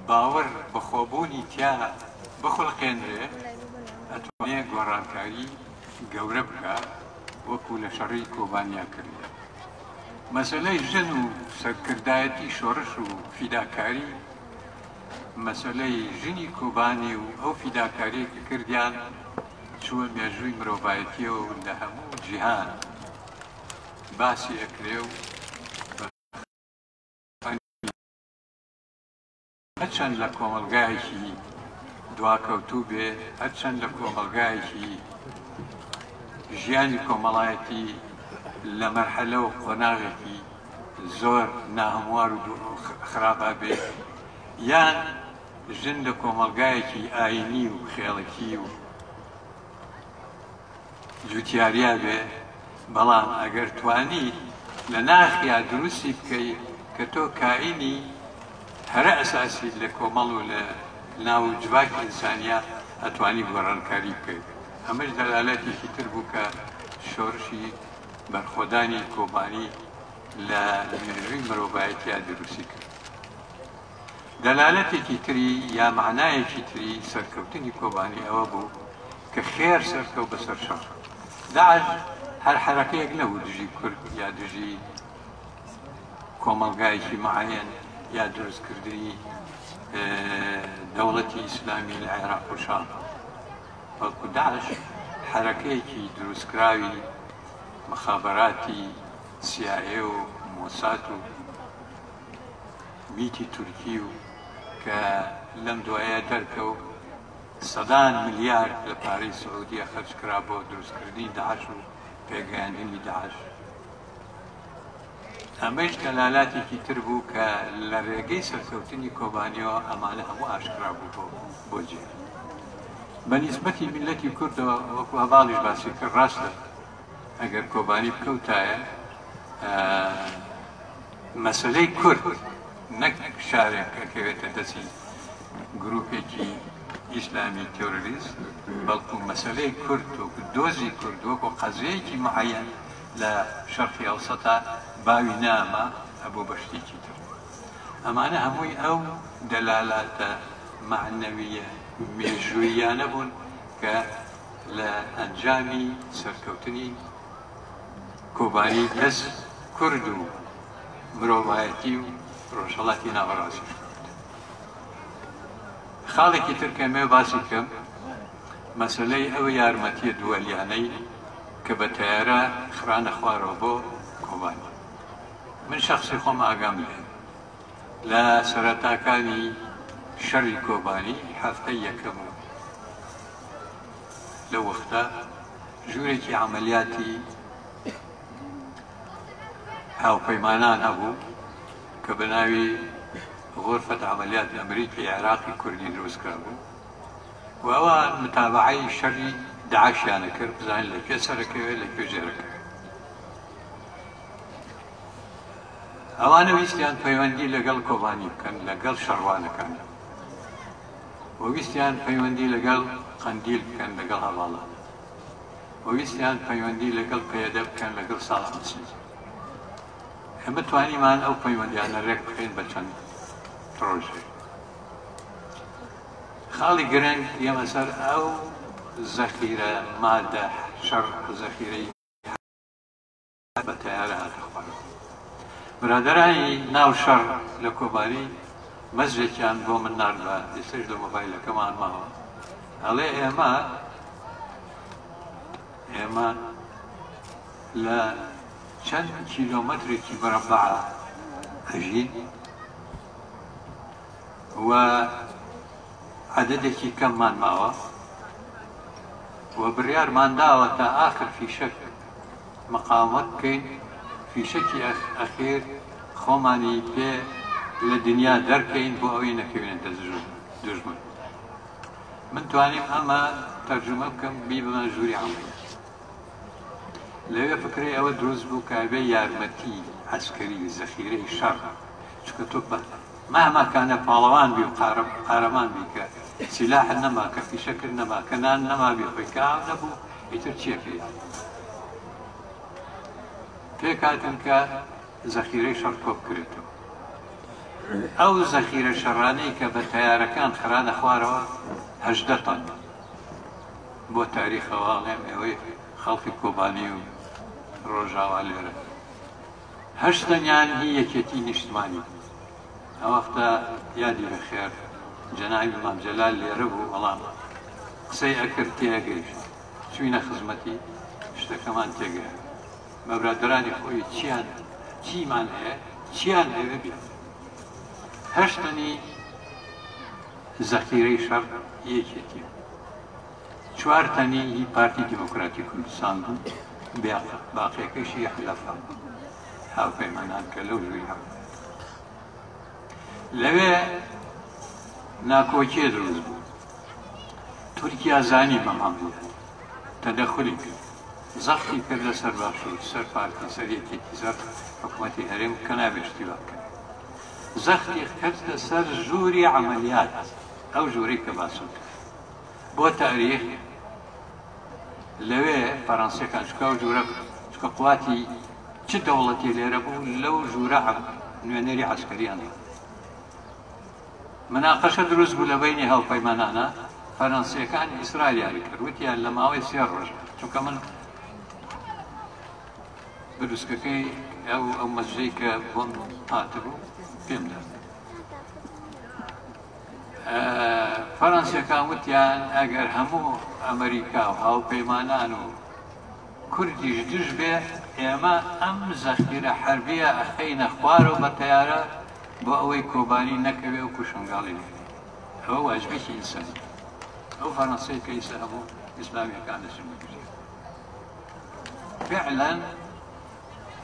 باوەڕ بە خۆبوونی تیا بخولقێنرێ ئەتوانێ گۆڕانکاری گەورە بکا وەکو لە شەڕی کۆبانیا کردیان. مەسەلەی ژن و سەرکردایەتی شۆڕش و فیداکاری، مەسەلەی ژنی کۆبانی و ئەو فیداکاریەی کە کردیان چووە مێژووی مرۆڤایەتیەوە و لە هەموو جیهان باسی ئەکرێ و بە هەرچەند لە کۆمەڵگایەکی دواکەوتوو بێ، هەرچەند لە کۆمەڵگایەکی ژیانی کۆمەڵایەتی لە مەرحەلە و قۆناغێکی زۆر ناهەموار و خراپا بێ، یان ژن لە کۆمەڵگایەکی ئایینی و خێڵەکی و جوتیاریا بێ، بەڵام ئەگەر توانی لە ناخیا دروستی بکەی کە تۆ کائینی هەرە ئەساسی لە کۆمەڵ و لە ناو جڤاکی ئینسانیا ئەتوانی گۆڕانکاری بکەی. ئەمەش دەلالەتێکی تر بوو کە شۆرشی بەرخۆدانی کۆبانی لە مێژووی مرۆڤایەتیا دروستی کرد. دەلالەتێکی تری یا مەعنایەکی تری سەرکەوتنی کۆبانی ئەوە بوو کە خێر سەرکەوت بەسەر شەڕ. داعش هەر حەرەکەیەک نەبوو دژی کورد یا دژی کۆمەڵگایەکی معەیەن یا دروستکردنی دەوڵەتی ئیسلامی لە عێراق و شام، بەڵکو داعش حەرەکەیەکی دروستکراوی مخابەراتی سیایێ و مۆساد و میتی تورکی و کە لەم دوایە دەرکەوت سەدان ملیارد لە پارەی سعودیە خەرج کرا بۆ دروستکردنی داعش و پێگەیاندنی داعش. ئەمەیش دەلالاتێکی تر بوو کە لە رێگەی سەرکەوتنی کۆبانیەوە ئەمانە هەموو ئاشکرا بوو بۆ بۆ جیهان. بە نیسبەتی میللەتی کوردەوە وەکو هەڤاڵیش باسی کرد ڕاستە ئەگەر کۆبانی بکەوتایە مەسەلەی کورد نەک شارێک ئەکەوێتە دەستی گروپێکی ئیسلامی تێرۆریست، بەڵکو مەسەلەی کورد وەکو دۆزی کورد وەکو قەزیەیەکی معەیەن لە شەرقی ئەوسەتا باوی ناما ئەبوو بە شتێکی تر. ئەمانە هەمووی ئەو دەلالاتە مەعنەوییە مێژووییانە بوون کە لە ئەنجامی سەرکەوتنی کۆبانی دەست کورد و مرۆڤایەتی و ڕۆژهەڵاتی ناوەڕاستیش کەوت. خاڵێکی تر کە ئەمەوێ باسی بکەم مەسەلەی ئەو یارمەتیە دووەلیانەی کە بە تەیارە خرانە خوارەوە بۆ کۆبانی. من شەخسی خۆم ئاگام لێ لە سەرەتاکانی شەڕی کۆبانی هەفتەی یەکەم و لەو وەختە ژوورێکی عەمەلیاتی هاوپەیمانان هەبوو. کە بە ناوی غورفەت عەمەلیات ئەمریکی عێراقی کوردی دروست کرابوو و ئەوان متابەعەی شەری داعشیان ئەکرد بزانن لە کوێ سەرەکەوێ لە کوێ ژێرەکەوێ. ئەوانە ویستیان پەیوەندی لەگەڵ کۆبانی بکەن لەگەڵ شەڕوانەکان و ویستیان پەیوەندی لەگەڵ قەندیل بکەن لەگەڵ هەواڵان و ویستیان پەیوەندی لەگەڵ پەیەدە بکەن لەگەڵ ساڵح مسلم. ئێمە توانیمان ئەو پەیوەندیانە رێک بخەین بە چەند پرۆژەیەک. خاڵی گرنگ ئێمە سەر ئەو زەخیرە مادە شەڕ زەخیرەی بە تەیارە هاتە خوارەوە. برادەرانی ناو شەڕ لە کۆبانی مەسجێکیان بۆ من نارد بە ئێستەش لە مۆبایلەکەمان ماوە ئەڵێ ئێمە ئێمە لە چەند کیلۆمەترێکی مەرەبەع ئەژین و عەدەدێکی کەممان ماوە و بڕیارمان داوە تا ئاخر فیشەک مقاومەت بکەین، فیشەکی ئەخیر خۆمانی پێ لە دنیا دەرکەین بۆ ئەوەی نەکەوینە دەست دوژمن. من توانیم ئەمە تەرجومە بکەم بیبەمە ژووری عەمەلیات. لەوێ فکرەی ئەوە دروست بوو کە ئەبێ یارمەتی عەسکەری زەخیرەی شەڕ، چونکە تۆ بە مەهما کانە پاڵەوان بی و قارەمان بی کە سیلاحت نەما، کە فیشەکت نەما، کە نان نەما بیخۆی، کە ئاو نەبوو، ئیتر چیەکەی؟ پێکهاتن کە زەخیرەی شەڕ کۆبکرێتەوە. ئەو زەخیرە شەڕانەی کە بە تەیارەکان خرانە خوارەوە 18 تەن بۆ تاریخەوە ئەڵێم ئێوەی خەڵکی کۆبانی و ڕۆژاوا لێرە هەشت تەنیان هی یەکێتی نیشتمانی بوو. ئەوەختە یادی بەخێر جەنابی مام جەلال لێرە بوو بەڵام قسەی ئەکرد تێئەگەیشت. چوینە خزمەتی شتەکەمان تێگەیاند. بە برادەرانی خۆی چیان چیمان هەیە چیان ئەوێ بیان. هەشت تەنی زەخیرەی شەڕ یەکێتی بوو. چوار تەنی هی پارتی دیموکراتی کوردستان بوو، باقیەکەیشی حولەفا بوو، هاوپەیمانان کە لەو ژووری هاوپەیمان. لەوێ ناکۆکیە دروست بوو. تورکیا زانی بەم عەمەلیاتە تەدەخولی کرد، زەختی کرد لەسەر باشوور، سەر پارتی، سەر یەکێتی، سەر حکومەتی هەرێم کە نابێ شتی وا بکەن. زەختی کردە سەر ژووری عەمەلیات، ئەو ژوورەی کە باسم کرد. بۆ تاریخ لەوێ فەرەنسیەکان چونکە ئەو ژوورە چونکە قواتی چ دەوڵەتی لێرە بوو لەو ژوورە نوێنەری عەسکەریان هەبوو. مناقەشە دروست بوو لە بەینی هاوپەیمانانە فەرەنسیەکان ئیسراریان کرد وتیان لە ماوەی سێ ڕۆژ چونکە من بروسکەکەی ئەو ئەو مەسجەی کە بۆم هاتبوو پێم دا. فەرەنسیەکان وتیان ئەگەر هەموو ئەمریکا و هاوپەیمانان و کوردیش دژ بێ ئێمە ئەم زەخیرە حەربیە ئەخەینە خوارەوە بە تەیارە بۆ ئەوەی کۆبانی نەکەوێ و کوشنگاڵی لێ ئەوە واجبێکی ئینسانی ئەو فەرەنسەی کە ئیسە هەموو ئیسلامیەکان دەچن بگرێت فعلا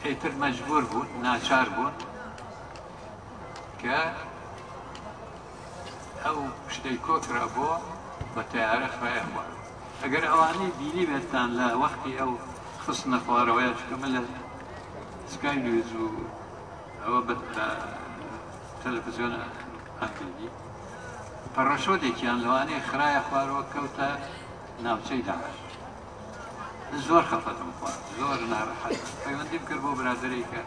ئیتر مەجبور بوون ناچار بوون کە ئەو شتەی کۆکرا بۆ بە تەیارە خرایە خوارەوە. ئەگەر ئەوانەی بینیبێتتان لە وەختی ئەو خستنە خوارەوەیە، چونکە من لە سکای نیوز و ئەوە بە تەلەفزیۆن ئەمبینی، پەڕەشۆتێکیان لەوانەیە خرایە خوارەوە کەوتە ناوچەی داعش. من زۆر خەفەتم خوارد، زۆر ناڕەحەت. پەیوەندیم کرد بۆ برادەرێک کە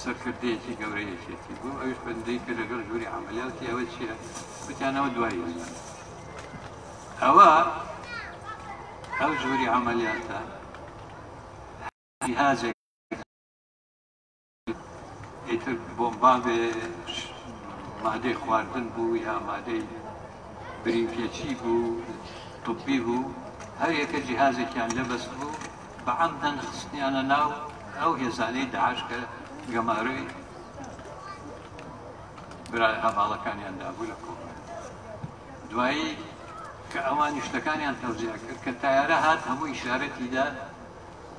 سەرکردەیەکی گەورەی یەکێتی بوو، ئەویش پەیوەندی کرد لەگەڵ ژووری عەمەلیات، وتی ئەوە چییە؟ وتیان ئەوە دوای ئێمە. ئەوە ئەو ژووری عەمەلیاتە جیهازێک ئیتر بۆمبا بێ مادەی خواردن بوو یا مادەی برینپێچی بوو طبی بوو هەر یەکە جیهازێکیان لێبەست بوو بە عەمدەن خستنیانە ناو ئەو هێزانەی داعش کە گەمارۆی برا هەڤاڵەکانیان دابوو لە کۆبانی. دوایی کە ئەوانی شتەکانیان تەوزیع کرد کە تایارە هات هەموو ئیشارەتی دا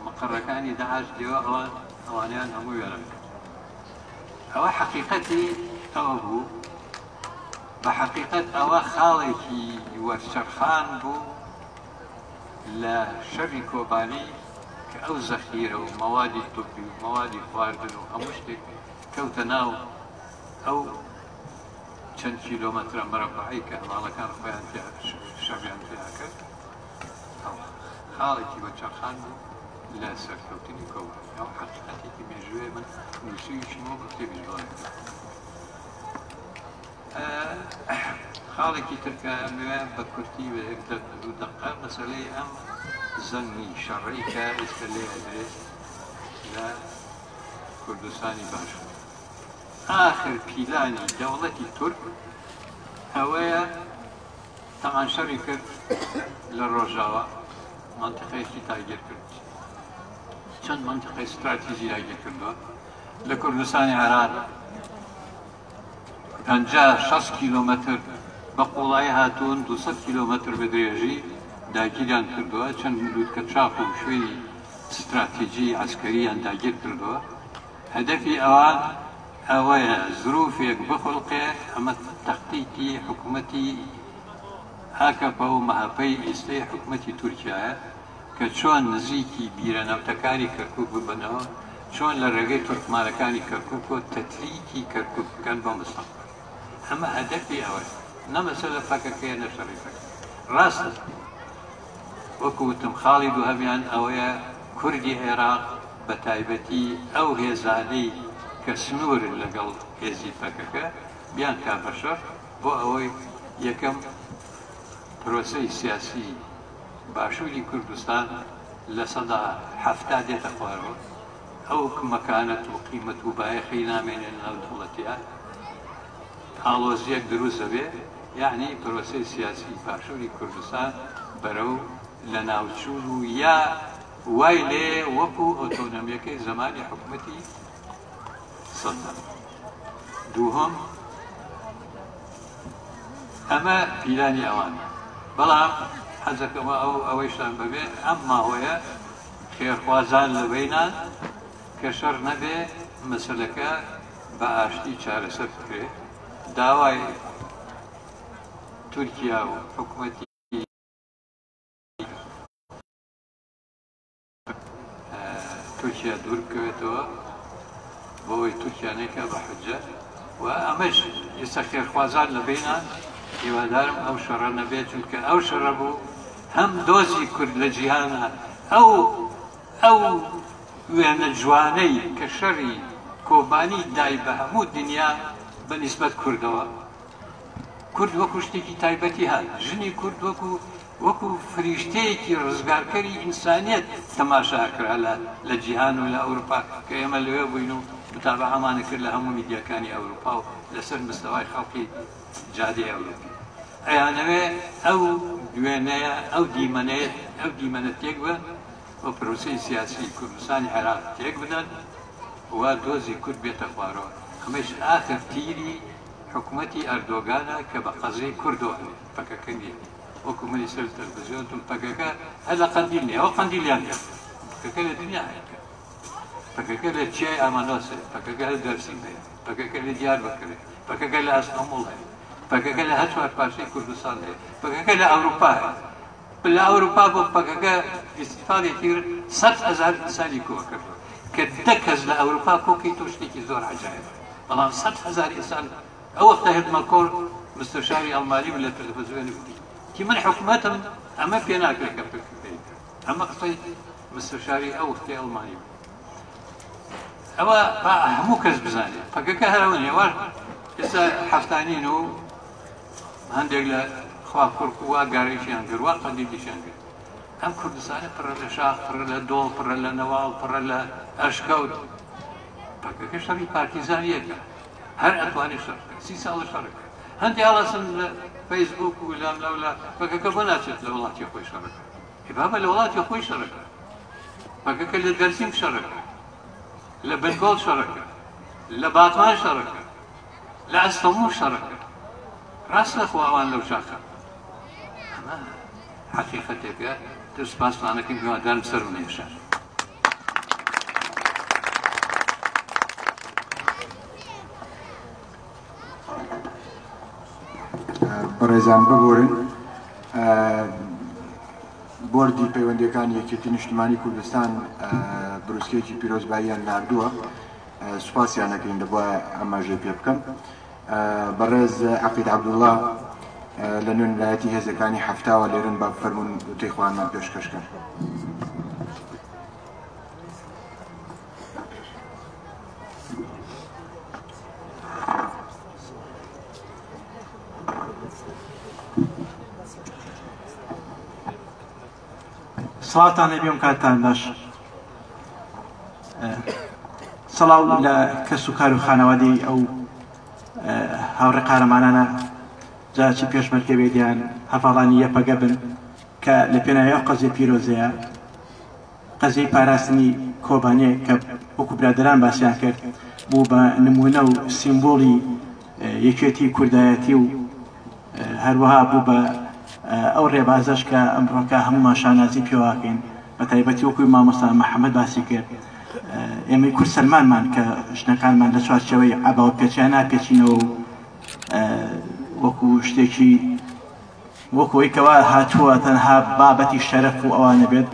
مقەڕەکانی داعش دێوە ئەوان ئەوانیان هەموو وێران کرد. ئەوە حەقیقەتی ئەوە بوو، بە حەقیقەت ئەوە خاڵێکی وەرچەرخان بوو لە شەڕی کۆبانی کە ئەو زەخیرە و مەوادی طبی و مەوادی خواردن و هەموو شتێک کەوتە ناو ئەو چەند کیلۆمەترە مەرەبەعەی کە هەواڵەکان خۆیان تیا شەڕیان تیا کرد. ئەو خاڵێکی وەرچەرخان بوو لە سەرکەوتنی کۆبانی. ئەو حەقیقەتێکی مێژوویە، من نووسیویشمەوە بە کتێبیش بڵاوی کردەوە. خاڵێکی تر کە ئەمەوێ بە کورتی بە یەک دوو دەقە مەسەلەی ئەم زەنگی شەڕەی کە ئێستا لێ ئەدرێت لە کوردستانی باشوور. ئاخر پیلانی دەوڵەتی تورک ئەوەیە تەمان شەڕی کرد لە ڕۆژاوا مەنتیقەیەکی داگیر کرد، چەند مەنتیقەی ستراتیژی داگیر کردووە لە کوردستانی عێراق. 50 60 کیلۆمەتر بە قوڵایی هاتوون، 200 کیلۆمەتر بە درێژی داگیریان کردووە، چەند لووتکە چاپ و شوێنی ستراتیژی عەسکەریان داگیر کردووە. هەدەفی ئەوان ئەوەیە زروفێک بخوڵقێ، ئەمە تەختیتی حکوومەتی ئاکەپە و مەهەپەی ئیستەی حکوومەتی تورکیایە کە چۆن نزیکی بیرە نەوتەکانی کەرکوک ببنەوە، چۆن لە ڕێگەی تورکمانەکانی کەرکوکەوە تەتلیکی کەرکوک بکەن بۆ مستەقبەل. ئەمە هەدەفی ئەوەیە، نە مەسەلە پەکەکەیە نە شەڕی پەکەکە. ڕاستە وەکو وتم خاڵی دووهەمیان ئەوەیە کوردی عێراق بە تایبەتی ئەو هێزانەی کە سنوورن لەگەڵ هێزی پەکەکە بیانکا بە شەڕ بۆ ئەوەی یەکەم پرۆسەی سیاسی باشووری کوردستان 70% دێتە خوارەوە، ئەو مەکانەت و قیمەت و بایەخەی نامێنێ لەناو دەوڵەتیا، ئاڵۆزیەک دروست دەبێ، یعنی پرۆسەی سیاسی باشووری کوردستان بەرەو لەناوچوون و یا وای لێ وەکو ئۆتۆنۆمیەکەی زەمانی حکومەتی سەدام. دووهەم ئەمە پیلانی ئەوانە، بەڵام حەزەکەمە ئەو ئەوەیشتان بەبێ ئەم ماوەیە خێرخوازان لە بەینان کە شەڕ نەبێ، مەسەلەکە بە ئاشتی چارەسەر بکرێ. داوای تورکیا و حکومەتی تورکیا دوور بکەوێتەوە بۆ ئەوەی تورکیا نەیکا بە حجە و ئەمەش ئێستا خێرخوازان لە بینان. هیوادارم ئەو شەڕە نەبێت، چونکە ئەو شەڕە بوو هەم دۆزی کورد لە جیهانە ئەو وێنە جوانەی کە شەڕی کۆبانی دای بە هەموو دنیا بە نیسبەت کوردەوە، کورد وەکو شتێکی تایبەتی هات، ژنی کورد وەکو فریشتەیەکی ڕزگارکەری ئینسانیەت تەماشا کرا لە جیهان و لە ئەوروپا کە ئێمە لەوێ بووین و متابعەمانە کرد لە هەموو میدیاکانی ئەوروپا و لەسەر مستەوای خەڵکی جادەی ئەوروپی. ئەیانەوێ ئەو وێنەیە، ئەو دیمەنەیە، ئەو دیمەنە تێک بەن و پرۆسەی سیاسی کوردستانی عێراق تێک بدەن و دۆزی کورد بێتە خوارەوە. ئەمەش ئاخر تیری حکومەتی ئەردۆگانە کە بە قەزیەی کوردەوە هەیە، پەکەکە نییە. وەکو منی سەر تەلەڤیزیۆن وتم پەکەکە هەر لە قەندیل نییە، ئەوە قەندیلیان نییە، پەکەکە لە دنیا هەیە، پەکەکە لە چیای ئامانۆس هەیە، پەکەکە لە دەرسیم هەیە، پەکەکە لە دیاربەکر هەیە، پەکەکە لە ئەستەموڵ هەیە، پەکەکە لە هەر چوار پارچەی کوردستان هەیە، پەکەکە لە ئەوروپا هەیە. لە ئەوروپا بۆ پەکەکە فیستیڤاڵێکی 100,000 ئینسانی کۆ کردووە کە 10 کەس لە ئەوروپا کۆکەی تۆ شتێکی زۆر عەجایبە، بەڵام 100,000 ئینسان. ئەو وەختە هێدمەکۆر مستەشاری ئەڵمانی بوو لە تەلەڤیزیۆنی وتی کی من حکومەتم ئەمە پێ ناکرێت کە پەکەکەی کرد. ئەمە قسەی مستەشاری ئەو وەختەی ئەڵمانی بوو. ئەوە با هەموو کەس بزانێت پەکەکە هەرەوە نییە. وا ئێستا حەفتانین و هەندێک لە خوا کوڕک وا گارێکیان کرد، وا قەندیلیشیان کرد. ئەم کوردستانە پڕە لە شاخ، پڕە لە دۆڵ، پڕە لە نەواڵ، پڕە لە ئەشکەوت. پەکەکە شەڕی پارتیزانیەکە، هەر ئەتوانێت شەڕ بکات، 30 ساڵە شەڕ بکات. هەندێک هەڵەسن لە فەیسبوک و لام لەولا پەکەکە بۆ ناچێت لە وڵاتی خۆی شەڕ بکات. ئێ بابە لە وڵاتی خۆی شەڕ بکات. پەکەکە لە دەرسیم شەڕ بکات، لە بنگۆڵ شەڕ بکات، لە باتمان شەڕ بکات، لە ئەستەموڵ شەڕ بکات. ڕاستە خۆ ئەوان لەو شاخە. ئەمە حەقیقەتێکە. تر سپاسمانەکەم، هیوادارم سەرم نەیەشار. بەڕێزان ببورن بۆردی پەیوەندیەکانی یەکێتی نیشتمانی کوردستان بروسکەیەکی پیرۆزباییان ناردووە سوپاسیان ئەکەین دەبوایە ئاماژەی پێ بکەم بەڕێز عەقید عەبدوڵڵا لە نوێنەرایەتی هێزەکانی حەفتاوە لێرن با بفەرموون وتەی خۆیانمان پێشکەش کەن. سڵاوتان لێبێ و کاتتان باش. سڵاو لە کەس و کار و خانەوادەی ئەو هاوڕێ قارەمانانە جا چ پێشمەرگە بێت یان هەڤاڵانی یەپەگە بن کە لە پێناوی ئەو قەزیە پیرۆزەیە قەزیەی پاراستنی کۆبانێ کە وەکو برادەران باسیان کرد بوو بە نمونە و سیمبولی یەکێتی کوردایەتی و هەروەها بوو بە ئەو ڕێبازەش کە ئەمڕۆکە هەموومان شانازی پێواکەین بە تایبەتی وەکوی مامۆستا محەممەد باسی کرد ئێمەی کورد سەلمانمان کە ژنەکانمان لە چوارچێوەی عەبا و پێچیان ناپێچینەوە و وەکو شتێکی وەکو ئەوەی کەوا هاتووە تەنها بابەتی شەرەف و ئەوانە بێت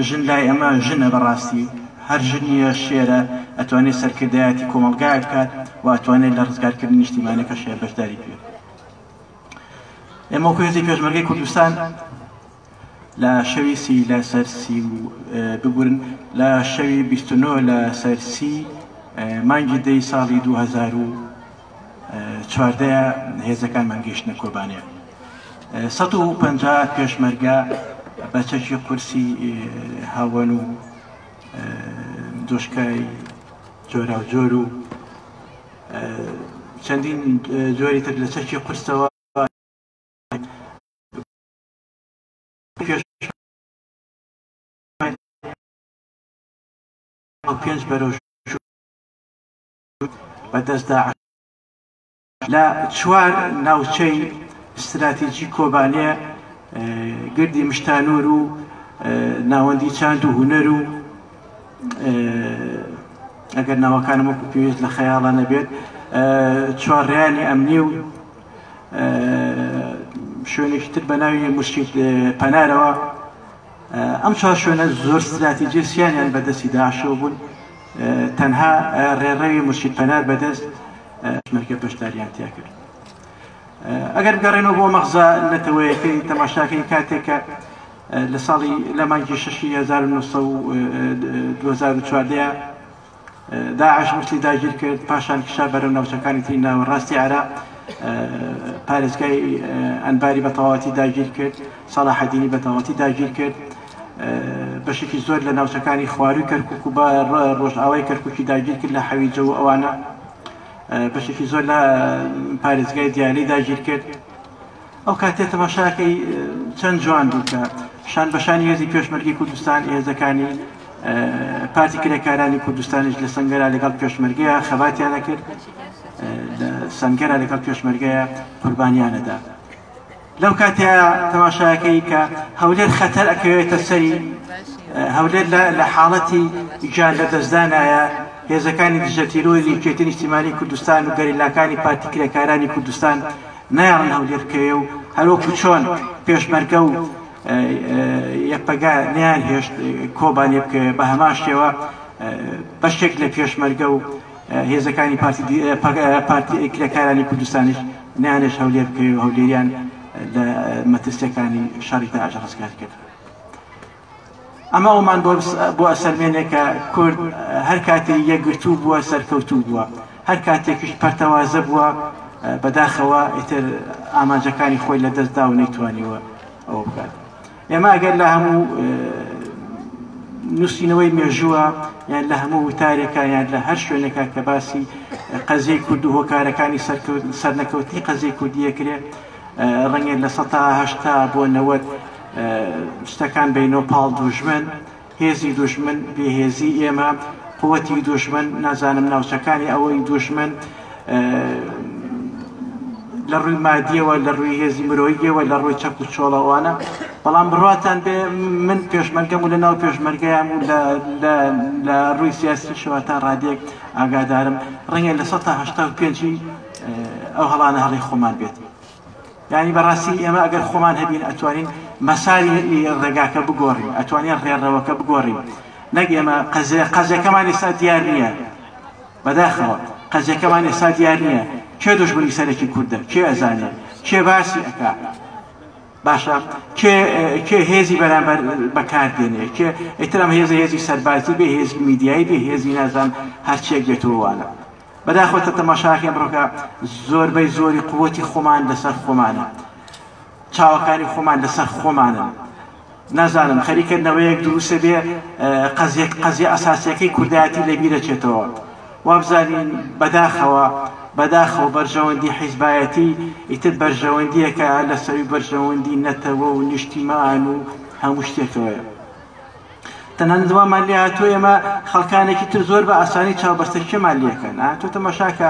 ژن لای ئەمە ژنە بەڕاستی هەر ژنیە شێرە ئەتوانێت سەرکردایەتی کۆمەڵگایەک بکات و ئەتوانێت لە ڕزگارکردنی نیشتیمانەکەشێ بەشداری بکات ئێمە وەکو هێزی پێشمەرگەی کوردستان لە شەوی سی لەسەر سی و ببورن لە شەوی 29 لەسەر سی مانگی دەی ساڵی 2014 هێزەکانمان گەیشتنە کۆبانێ 150 پێشمەرگە بە چەکی قورسی هاوەن و دۆشکای جۆراوجۆر و چەندین جۆری تر لە چەکی قورسەوە پێنج بەرەو بەدەست داعش لە چوار ناوچەی ستراتیجی کۆبانێ گردی مشتانور و ناوەندی چاند و هونەر و ئەگەر ناوەکانم وەکو پێویست لە خەیاڵە نەبێت چوارڕیانی ئەمنی و شوێنێکی تر بە ناوی مشکیت پەنارەوە ئەم چوار شوێنە زۆر ستراتیجی سیانیان بەدەستی داعشەوە بوون تەنها ڕێڕەوی مشکیت پەنار بەدەست پێشمەرگە بەشداریان تیا کرد ئەگەر بگەڕێنەوە بۆ مەغزا نەتەوەیەکەی تەماشاکەی کاتێک کە لە ساڵی لە مانگی شەشی 1914 داعش موسڵی داگیر کرد پاشان کشا بەرەو ناوچەکانی تری ناوەڕاستی عێراق پارێزگای ئەنباری بە تەواوەتی داگیر کرد سەڵاحەدینی بە تەواوەتی داگیر کرد بەشێکی زۆر لە ناوچەکانی خواروی کەرکک و بە ڕۆژئاوای کەرککی داگیر کرد لە حەویجە و ئەوانە بەشێکی زۆر لە پارێزگای دیالی داگیر کرد ئەو کاتێ تەماشاکەی چەند جوان بوو کە شان بەشانی هێزی پێشمەرگی کوردستان هێزەکانی پارتی کرێکارانی کوردستانیش لە سنگەرا لەگەڵ پێشمەرگەیە خەباتیانە کرد لە سنگەرا لەگەڵ پێشمەرگەیە قوربانیانەدا لەو کاتەیە تەماشاکەی کە هەولێر خەتەر ئەکەوێتە سەری هەولێر لە حاڵەتی گیان لە دەستدانایە هێزەکانی دژە تیرۆری یەکێتی نیشتیمانی کوردستان و گەریلاکانی پارتی کرێکارانی کوردستان نایەڵن هەولێر بکەوێ و هەروەکو چۆن پێشمەرگە و یەپەگە نیان هێشت کۆبانێ بکەوێ بە هەمان شێوە بەشێک لە پێشمەرگە و هێزەکانی پارتی کرێکارانی کوردستانیش نیانێش هەولێر بکەوێ و هەولێریان لە مەترسیەکانی شەڕی داعش ڕزگار کرد. ئەمە ئەومان بۆ ئەسەلمێنێ کە کورد هەر کاتێ یەکگرتوو بووە سەرکەوتوو بووە، هەر کاتێکیش پەرتەوازە بووە بەداخەوە ئیتر ئامانجەکانی خۆی لەدەست دا و نەیتوانیوە ئەوە بکات. ئێمە ئەگەر لە هەموو نووسینەوەی مێژووە یان لە هەموو وتارێکە یان لە هەر شوێنێکە کە باسی قەزیەی کورد و هۆکارەکانی سەرنەکەوتنی قەزیەی کوردیە کرێ ڕەنگە 80% بۆ 90 شتەکان بینەوە پاڵ دوژمن هێزی دوژمن بێهێزی ئێمە قوتی دوژمن نازانم ناوچەکانی ئەوەی دوژمن لە ڕووی مادیەوە لە ڕووی هێزی مرۆییەوە لە ڕووی چەک و چۆڵەوانە بەڵام بڕاتان بێ من پێشمەرگەم و لە ناو پێشمەرگەیان و لە ڕووی سیاسیشەوە تا ڕادێک ئاگادارم ڕەنگە 85% ئەو هەڵانە هەڵی خۆمان بێت. یانی بەڕاستی ئێمە ئەگەر خۆمان هەبین ئەتوانین مەساری ڕێگاکە بگۆڕین، ئەتوانین ڕێڕەوەکە بگۆڕین، نەک ئێمە قەزێ قەزێکەمان ئێستا دیار نییە. بەداخەوە قەزیەکەمان ئێستا دیار نییە کێ دوژمنی سەرەکی کوردە، کێ ئەزانێ، کێ باسی ئەکا، باشە کێ کێ هێزی بەرامبەر بەکار دێنێ، کێ ئیتر ئەم هێزە هێزی سەربازی بێ، هێزی میدیایی بێ، هێزی نازانم هەرچیەک بێت و وانە. بەداخەوە تە تەماشاکەین ئەمڕۆکە زۆربەی زۆری قوتی خۆمان لەسەر خۆمانە، چاوەکانی خۆمان لەسەر خۆمانن. نازانم خەریکە نەوەیەک دروستە بێ قەزیە قەزیە ئەساسیەکەی کوردایەتی لەبیرەچێتەوە وابزانین بەداخەوە بەداخەوە بەرژەوەندی حیزبایەتی ئیتر بەرژەوەندیەکە لەسەروی بەرژەوەندی نەتەوە و نیشتیمان و هەموو شتێکەوەیە. تەنانەت وامان لێ هاتووە ئێمە خەڵکانێکی تر زۆر بە ئاسانی چاوبەستەکیمان لێکەن تۆ تەماشاکە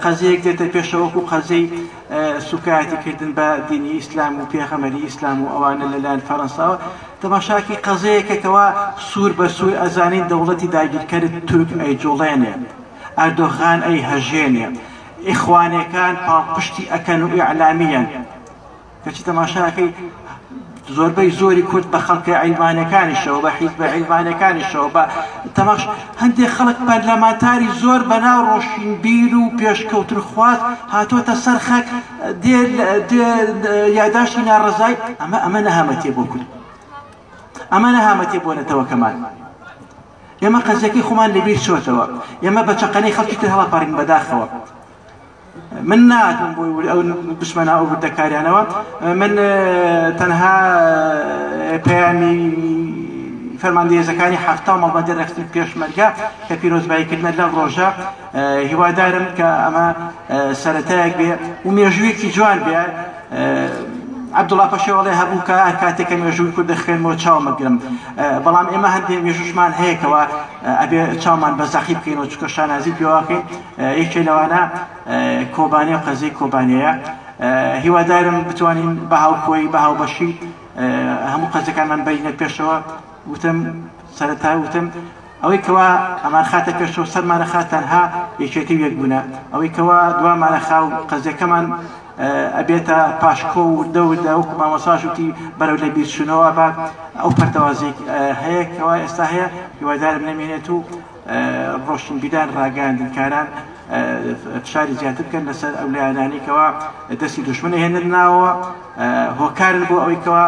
قەزیەک دێتە پێشەوە وەکو قەزیەی سوکایەتیکردن بە دینی ئیسلام و پێغەمەری ئیسلام و ئەوانە لەلایەن فەرەنساوە تەماشاکی قەزەیەکە کەوا سوور بە سوور ئەزانین دەوڵەتی داگیرکەرت تورک ئەیجوڵێنێ ئەردۆغان ئەی هەژێنێ ئیخوانەکان پاڵپشتی ئەکەن و ئیعلامیەن کەچی تەماشاکەی زۆربەی زۆری کورد بە خەڵکە عیلمانەکانیشەوە بە حیزبە عیلمانەکانیشەوە بە تەماش هەندێک خەڵک پەرلەمانتاری زۆر بەناو ڕۆشنبیر و پێشکەوتنخواز هاتۆتە سەر خەک دێ یاداشتی ناڕەزای ئەمە ئەمە نەهامەتیە بۆ کورد ئەمە نەهامەتیە بۆ نەتەوەکەمان ئێمە قەزیەکەی خۆمان لەبیر چۆتەوە ئێمە بە چەقەنەی خەڵکی تر هەڵەپەڕین بەداخەوە من ناتم بۆی ئەو بچمە ناو ئەو وردەکاریانەوە من تەنها پەیامی فەرماندەی هێزەکانی حەفتا و مەڵبەندی ڕێکخستنی پێشمەرگە کە پیرۆزباییکردنە لەم ڕۆژە هیوادارم کە ئەمە سەرەتایەک بێ و مێژوویەکی جوان بێ عەبدوڵا پەشێوەڵێ هەبوو کە هەر کاتێک کە مێژووی کورد دەخوێنمەوە چاومەگرم بەڵام ئێمە هەندێک مێژووشمان هەیەکەوە ئەبێ چاومان بە زەقی بکەینەوە چونکە شانازی پێواکەین یەکێ لەوانە کۆبانێ و قەزیەی کۆبانێیە هیوادارم بتوانین بە هاوکۆی بە هاوبەشی هەموو قەزەکانمان بەرینە پێشەوە وتم سەرەتا وتم ئەوەی کەوا ئەمان خاتە پێشەوە سەرمانە خات تەنها یەکێتی و یەکبوونە ئەوەی کەوا دوامانە خاو قەزیەکەمان ئەبێتە پاشکۆ و وردە وردە وەکو مامۆساش وتی بەرەو لە بیرچوونەوە بات ئەو پەرتەوازێک هەیە کەوا ئێستا هەیە هیوادارم نەمێنێت و ڕۆشنبیران ڕاگەیاندنکاران فشاری زیاتر بکەن لەسەر ئەو لایەنانەی کەوا دەستی دوشمن ئەهێنن ناوەوە هۆکارن بۆ ئەوەی کەوا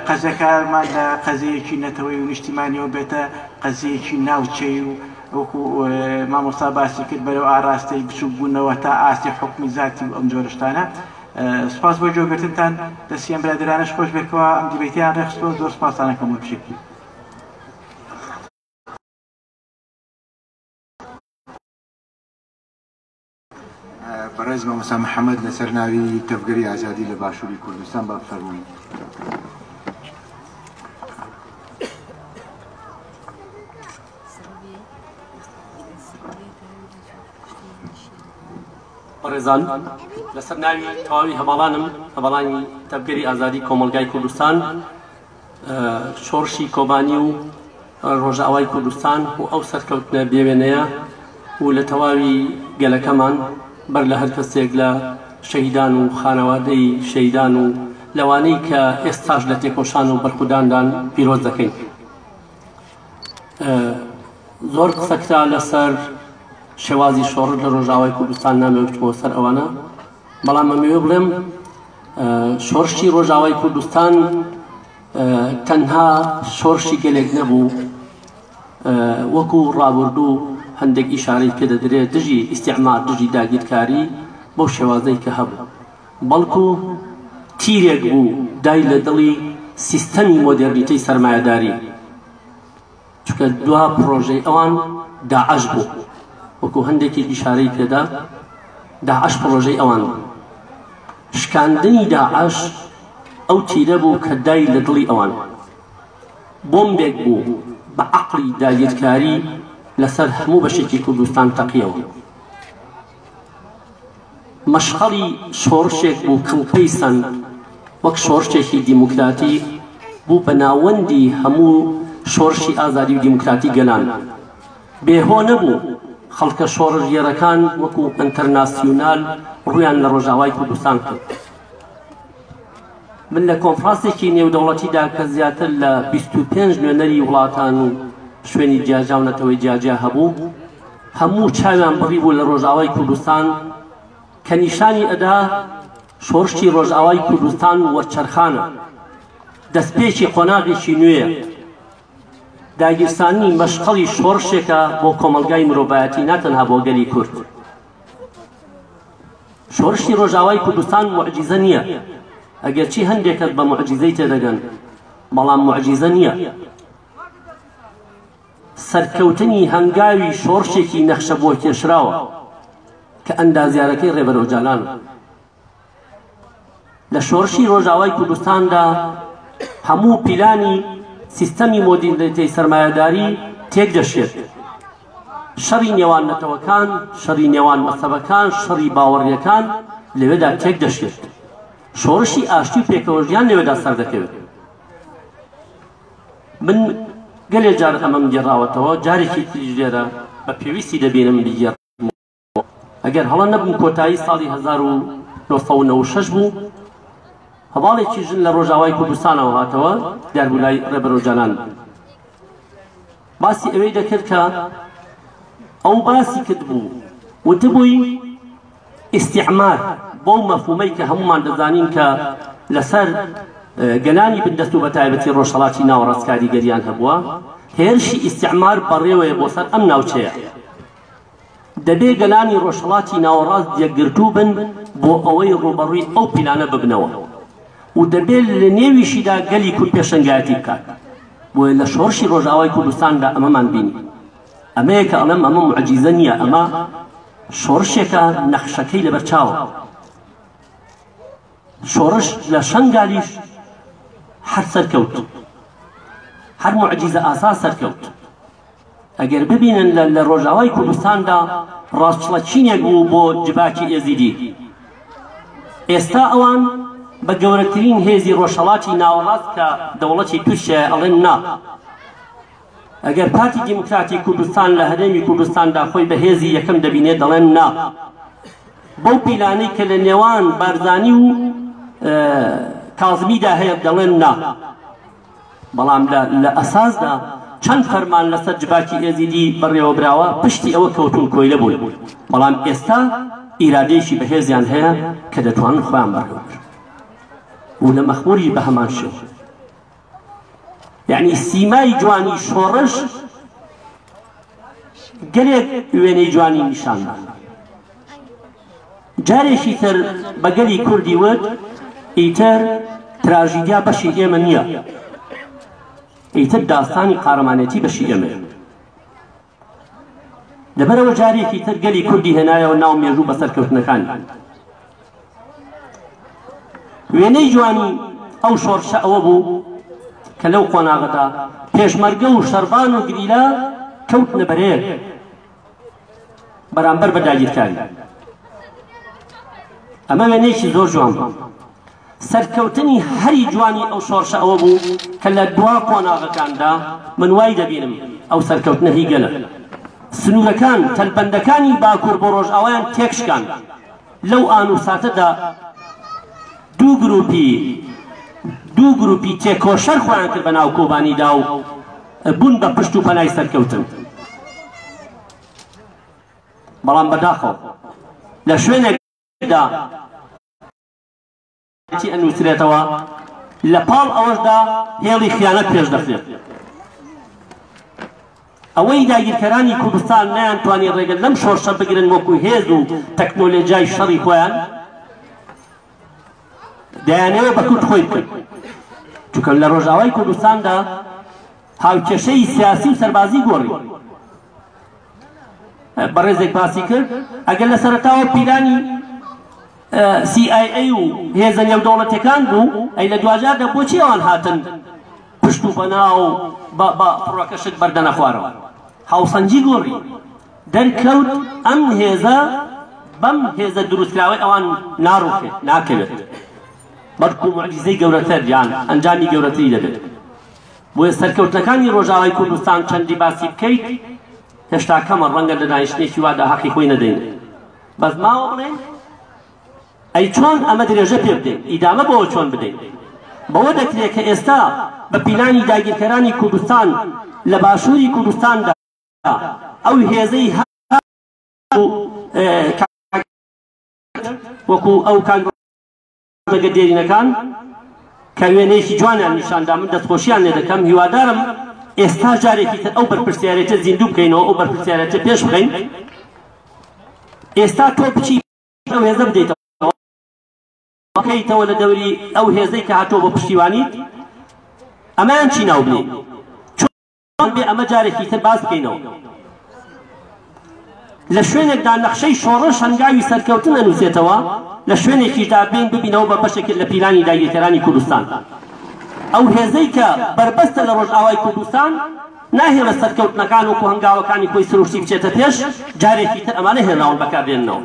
قەزیەکەمان لە قەزیەیەکی نەتەوەی و نیشتیمانیەوە بێتە قەزیەیەکی ناوچەی و وەکو مامۆستا باسی کرد بەرەو ئاراستەی بچوک بوونەوە تا ئاستی حکومی زاتی و ئەم جۆرە شتانە سپاس بۆ گوێگرتنتان دەستی ئەم برادەرانەش خۆش بێت کەوا ئەم دیبەیتیان ڕێکخستووە زۆر سپاستان ئەکەم بۆ پشتگیری. بەڕێز مامۆستا محەممەد لەسەر ناوی تەڤگەری ئازادی لە باشووری کوردستان با بفەرموون. بەڕێزان لەسەر ناوی تەواوی هەڤاڵانم هەڤاڵانی تەڤگەری ئازادی کۆمەڵگای کوردستان شۆڕشی کۆبانی و ڕۆژئاوای کوردستان و ئەو سەرکەوتنە بێوێنەیە و لە تەواوی گەلەکەمان بەر لە هەر کەسێک لە شەهیدان و خانەوادەی شەهیدان و لەوانەی کە ئێستاش لە تێکۆشان و بەرخوداندان پیرۆز دەکەین. زۆر قسە کرا لەسەر شێوازی شۆڕش لە ڕۆژئاوای کوردستان نامەوێت بچمەوە سەر ئەوانە بەڵام ئەمەوێ بڵێم شۆڕشی ڕۆژاوای کوردستان تەنها شۆڕشی گەلێک نەبوو وەکو ڕابردوو هەندێک ئیشارەی پێدەدرێت دژی ئیستعمار دژی داگیرکاری بەو شێوازەی کە هەبوو بەڵکو تیرێک بوو دای لە دڵی سیستەمی مۆدێرنیتەی سەرمایەداری چونکە دوا پڕۆژەی ئەوان داعش بوو وەکو هەندێکی ئیشارەی پێدا داعش پڕۆژەی ئەوان بوو شکاندنی داعش ئەو تیرە بوو کە دای لە دڵی ئەوان بۆمبێک بوو بە عەقڵی داگیرکاری لەسەر هەموو بەشێکی کوردستان تەقیەوە مەشخەڵی شۆڕشێک بوو کڵپەی سەند وەک شۆڕشێکی دیموکراتی بوو بە ناوەندی هەموو شۆڕشی ئازادی و دیموکراتی گەلان. بێ هۆ نەبوو خەڵکە شۆڕشگێڕەکان وەکو ئەنتەرناسیونال ڕوویان لە ڕۆژاوای کوردستان کرد. من لە کۆنفرانسێکی نێودەوڵەتیدا کە زیاتر لە 25 نوێنەری وڵاتان و شوێنی جیاجیا و نەتەوەی جیاجیا هەبوو، هەموو چاویان بڕی بوو لە ڕۆژئاوای کوردستان کە نیشانی ئەدا شۆڕشی ڕۆژئاوای کوردستان وەرچەرخانە، دەستپێکی قۆناغێکی نوێیە. داگیرسانی مەشخەڵی شۆڕشێکە بۆ کۆمەڵگای مرۆڤایەتی نا تەنها بۆ گەلی کورد. شۆڕشی ڕۆژاوای کوردستان موعجیزە نییە، ئەگەرچی هەندێک کەس بە موعجیزەی تێدەگەن، بەڵام موعجیزە نییە. سەرکەوتنی هەنگاوی شۆڕشێکی نەخشە بۆ کێشراوە کە ئەندازیارەکەی ڕێبەر ئۆجالانە. لە شۆڕشی ڕۆژاوای کوردستاندا هەموو پیلانی سیستەمی مۆدیرنێتەی سەرمایەداری تێکدەشێت. شەڕی نێوان نەتەوەکان، شەڕی نێوان مەزهەبەکان، شەڕی باوەڕییەکان لەوێدا تێکدەشێت. شۆڕشی ئاشتی و پێکەوەژیان لەوێدا سەردەکەوێت. من گەلێ جار ئەمەم گێڕاوەتەوە، جارێکی تریش لێرە بە پێویستی دەبینم بیگێڕمەوە. ئەگەر هەڵە نەبم کۆتایی ساڵی 1996 بوو، هەواڵێکی ژن لە ڕۆژاوای کوردستانەوە هاتەوە، دیار بوو لای ڕێبەر ئۆجالان بوو. باسی ئەوەی دەکرد کە ئەو باسی کردبوو وتبووی ئیستیعمار بەو مەفهومەی کە هەمومان دەزانین کە لەسەر گەلانی بندەست و بەتایبەتی ڕۆژهەڵاتی ناوەڕاست کاریگەریان هەبووە، هێرشی ئیستیعمار بەڕێوەیە بۆ سەر ئەم ناوچەیە. دەبێ گەلانی ڕۆژهەڵاتی ناوەڕاست یەکگرتوو بن بۆ ئەوەی ڕووبەڕووی ئەو پیلانە ببنەوە و دەبێ لە نێویشیدا گەلی کورد پێشەنگایەتی بکات. بۆیە لە شۆڕشی ڕۆژئاوای کوردستاندا ئەمەمان بینی. ئەمەیە کە ئەڵێم ئەمە موعجیزە نییە، ئەمە شۆڕشێکە نەخشەکەی لەبەرچاوە. شۆڕش لە شەنگالیش هەر سەرکەوت، هەر موعجیزە ئاسا سەرکەوت. ئەگەر ببینن لە لە ڕۆژاوای کوردستاندا ڕاستچڵەکینێک بوو بۆ جڤاکی ئێزیدی، ئێستا ئەوان بە گەورەترین هێزی ڕۆژهەڵاتی ناوەڕاست کە دەوڵەتی تورکیایە ئەڵێن نا. ئەگەر پارتی دیموکراتی کوردستان لە هەرێمی کوردستاندا خۆی بە هێزی یەکەم دەبینێت دەڵێن نا. بەو پیلانەی کە لە نێوان بارزانی و کازمیدا هەیە دەڵێن نا. بەڵام لە ئەساسدا چەند فەرمان لەسەر جڤاکی ئێزیدی بەڕێوەبراوە پشتی ئەوە کەوتون کۆیلە بوون، بەڵام ئێستا ئیرادەیەکی بەهێزیان هەیە کە دەتوانن خۆیان بەڕێوەبەرن و لە مەخموریش بە هەمان شێوە. یعنی سیمای جوانی شۆڕش گەلێک وێنەی جوانی نیشاندا. جارێکی تر بە گەلی کوردی وت ئیتر تراژیدیا بەشی ئێمە نییە، ئیتر داستانی قارەمانێتی بەشی ئێمەیە. لەبەرەوە جارێکی تر گەلی کوردی هێنایەوە ناو مێژوو بەسەرکەوتنەکانی. وێنەی جوانی ئەو شۆڕشە ئەوە بوو کە لەو قۆناغەدا پێشمەرگە و شەرڤان و گریلا کەوتنە بەرەیەک بەرامبەر بە داگیرکاری. ئەمە وێنەیەکی زۆر جوان بوو. سەرکەوتنی هەری جوانی ئەو شۆڕشە ئەوە بوو کە لە دوا قۆناغەکاندا من وای دەبینم ئەو سەرکەوتنە هی گەلە. سنوورەکان، تەلبەندەکانی باکوور بۆ ڕۆژئاوایان تێکشکاند. لەو ئان و ساتەدا دوو گروپی دوو گروپی تێکۆشەر خۆیان کرد بە ناو کۆبانیدا و بوون بە پشت و پەنای سەرکەوتن. بەڵام بەداخەوە لە شوێنێکدا ئەنووسرێتەوە، لە پاڵ ئەوەشدا هێڵی خیانەت پێش دەخرێت. ئەوەی داگیرکەرانی کوردستان نەیانتوانی ڕێگە لەم شۆڕشە بگرن وەکو هێز و تەکنۆلۆژیای شەڕی خۆیان دەیانەوێت بە کورد خۆی بکەن، چونکە لە ڕۆژاوای کوردستاندا هاوکێشەی سیاسی و سەربازی گۆڕی. بەڕێزێک باسی کرد ئەگەر لە سەرەتاوە پیلانی CIA و هێزە نێودەوڵەتیەکان بوو، ئەی لە دواجاردا بۆچی ئەوان هاتن پشت و پەنا و بە فڕۆکە شت بەردەنە خوارەوە؟ هاوسەنگی گۆڕی، دەرکەوت ئەم هێزە بەم هێزە دروستکراوەی ئەوان ناڕوخێت، ناکەوێت، بەڵکو موعجیزەی گەورەتر یان ئەنجامی گەورەتری دەبێت. بۆیە سەرکەوتنەکانی ڕۆژاوای کوردستان چەندی باسی بکەیت هێشتا کەمە، ڕەنگە لە دانیشتنێکی وادا هەقی خۆی نەدەین، بەس ماوە بڵێن ئەی چۆن ئەمە درێژە پێ بدەین، ئیدامە بەوە چۆن بدەین؟ بەوە دەکرێت کە ئێستا بە پیلانی داگیرکەرانی کوردستان لە باشووری کوردستاندا ئەو هێزەی هەبوو وەکو ئەو کاک بەگە دێرینەکان کە وێنەیەکی جوانیان نیشاندا من دەستخۆشیان لێ دەکەم هیوادارم ئێستا جارێکی تر ئەو بەرپرسیارێتە زیندوو بکەینەوە ئەو بەرپرسیارێتە پێش بخەین ئێستا تۆ بچی ئەو هێزە بدەیتەوە بکەیتەوە لە دەوری ئەو هێزەی کە هاتووە بۆ پشتیوانیت ئەمەیان چی ناو بنێین چۆن بێ ئەمە جارێکی تر باس بکەینەوە لە شوێنێکدا نەخشەی شۆڕش هەنگاوی سەرکەوتن ئەنووسێتەوە لە شوێنێکیشدا بین ببینەوە بە بەشێک لە پیلانی داگیرکەرانی کوردستان ئەو هێزەی کە بەربەستە لە ڕۆژئاوای کوردستان ناهێڵێت سەرکەوتنەکان وەکو هەنگاوەکانی خۆی سروشتی بچێتە پێش جارێکی تر ئەمانە هێناون بەکاردێننەوە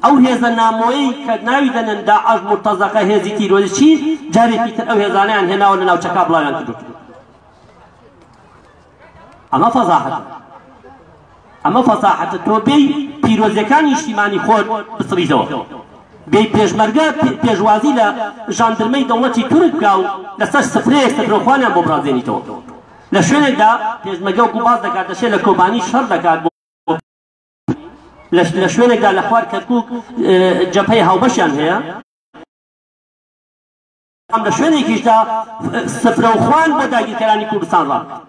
ئەو هێزە نامۆیەی کە ناوی دەنێن داعش مورتەزەقە هێزی تیرۆریستی جارێکی تر ئەو هێزانەیان هێناوە لە ناوچەکە بڵاویان کردووە ئەمە فەزاحەتە ئەمە فەساحەتە تۆ بێی پیرۆزیەکانی نیشتیمانی خۆت بسڕیتەوە بێی پێشمەرگە پێشوازی لە ژاندرمەی دەوڵەتی تورک بکا و لەسەر سفرەیەک سفرەخوانیان بۆ بڕازێنیتەوە لە شوێنێکدا پێشمەرگە وەکو باس دەکات دەشێت لە کۆبانی شەڕ دەکات بۆ لە شوێنێکدا لە خوار کەرکوک جەبهەی هاوبەشیان هەیە لە شوێنێکیشدا سفرە و خوان بۆ داگیرکەرانی کوردستان ڕابکات.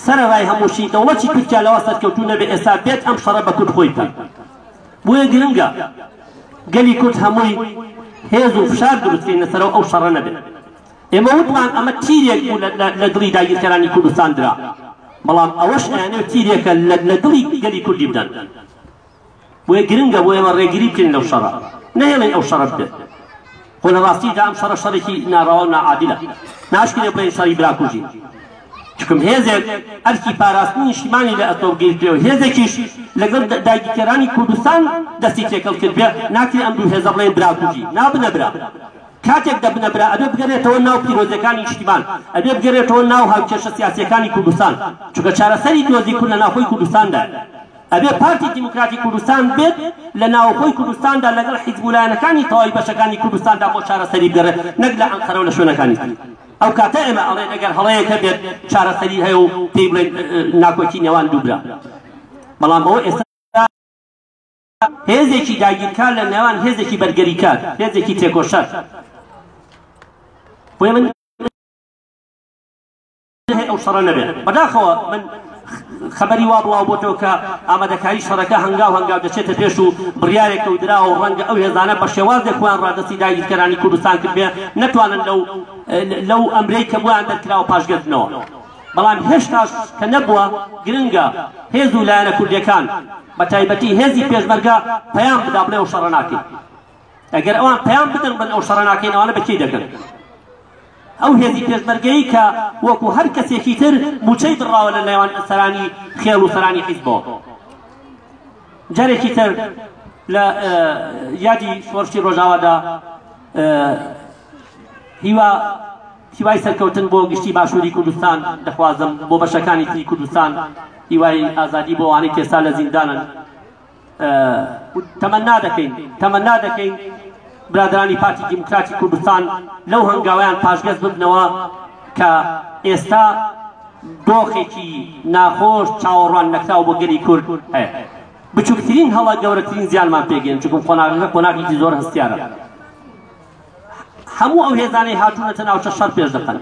سەرەڕای هەمووشی دەوڵەتی تورکیا لەوە سەرکەوتوو نەبێ ئێستا بێت ئەم شەڕە بە کورد خۆی بکات. بۆیە گرنگە گەلی کورد هەمووی هێز و فشار دروست بکەین لەسەرەوە ئەو شەڕە نەبێت. ئێمە وتمان ئەمە تیرێک بوو لە دڵی داگیرکەرانی کوردستان درا، بەڵام ئەوەش ئەیانەوێت تیرێکە لە دڵی گەلی کوردی بدەن. بۆیە گرنگە بۆ ئێمە ڕێگری بکەین لەو شەڕە، نەهێڵین ئەو شەڕە ببێت. خۆ لە ڕاستیدا ئەم شەڕە شەڕێکی ناڕەوا و ناعادلە، ناشکرێ بڵێین شەڕی براکوژی، چونکم هێزێک ئەرکی پاراستنی نیشتیمانی لە ئەستۆ بگیرترێ و هێزێکیش لەگەڵ داگیرکەرانی کوردستان دەستی تێکەڵ کردبێ، ناکرێ ئەم دوو هێزە بڵێین براکوژی، نابنە برا. کاتێک دەبنە برا ئەبێ بگەرێتەوە ناو پیرۆزیەکانی نیشتیمان، ئەبێ بگەرێتەوە ناو هاوکێشە سیاسیەکانی کوردستان، چونکە چارەسەری دۆزی کورد لە ناوخۆی کوردستاندایە. ئەبێ پارتی دیموکراتی کوردستان بێت لە ناوخۆی کوردستاندا لەگەڵ حیزب و لایەنەکانی تەواوی بەشەکانی کوردستاندا بۆ چارەسەری بگەڕێت نەک لە ئەنقەرە و لە شوێنەکانی تر. ئەو کاتە ئێمە ئەڵێن ئەگەر هەڵەیەک هەبێت چارەسەری هەیە و پێی بڵێن ناکۆکی نێوان دوو برا، بەڵام ئەوە ئێستا هێزێکی داگیرکار لە نێوان هێزێکی بەرگریکار، هێزێکی تێکۆشەر. بۆیە من ئەو شەڕە نەبێت. بەداخەوە من خەبەری وا بڵاو بۆتەوە کە ئامادەکاری شەڕەکە هەنگاو هەنگاو دەچێتە پێش و بڕیارێکە و دراوە و ڕەنگە ئەو هێزانە بە شێوازێک خۆیان ڕادەستی داگیرکەرانی کوردستان کردبێ نەتوانن لەو لەو ئەمرەی کە بۆیان دەرکراوە پاشگەز بنەوە. بەڵام هێشتاش کە نەبووە گرنگە هێز و لایەنە کوردیەکان بە تایبەتی هێزی پێشمەرگە پەیام بدا بڵێ ئەو شەڕە ناکەین. ئەگەر ئەوان پەیام بدەن بڵێن ئەو شەڕە ناکەین ئەوانە بە کێی دەکەن؟ ئەو هێزی پێشمەرگەی کە وەکو هەر کەسێکی تر موچەی بڕاوە لە نێوان سەرانی خێڵ و سەرانی حیزبەوە. جارێکی تر لە یادی شۆڕشی ڕۆژاوادا هیوا هیوای سەرکەوتن بۆ گشتی باشووری کوردستان دەخوازم، بۆ بەشەکانی تری کوردستان هیوای ئازادی بۆ ئەوانەی کە ئێستا لە زیندانن تەمەنا دەکەین تەمەنا دەکەین برادرانی پارتی دیموکراتی کوردستان لەو هەنگاویان پاشگەز ببنەوە کە ئێستا دۆخێکی ناخۆش چاوەڕوان نەکراو بۆ گەلی کورد هەیە. بچووکترین هەڵە گەورەترین زیانمان پێگەین، چونکە قۆناغەکە قۆناغێکی زۆر هەستیارە. هەموو ئەو هێزانەی هاتوونەتە ناوچە شەڕ پێش دەخەن،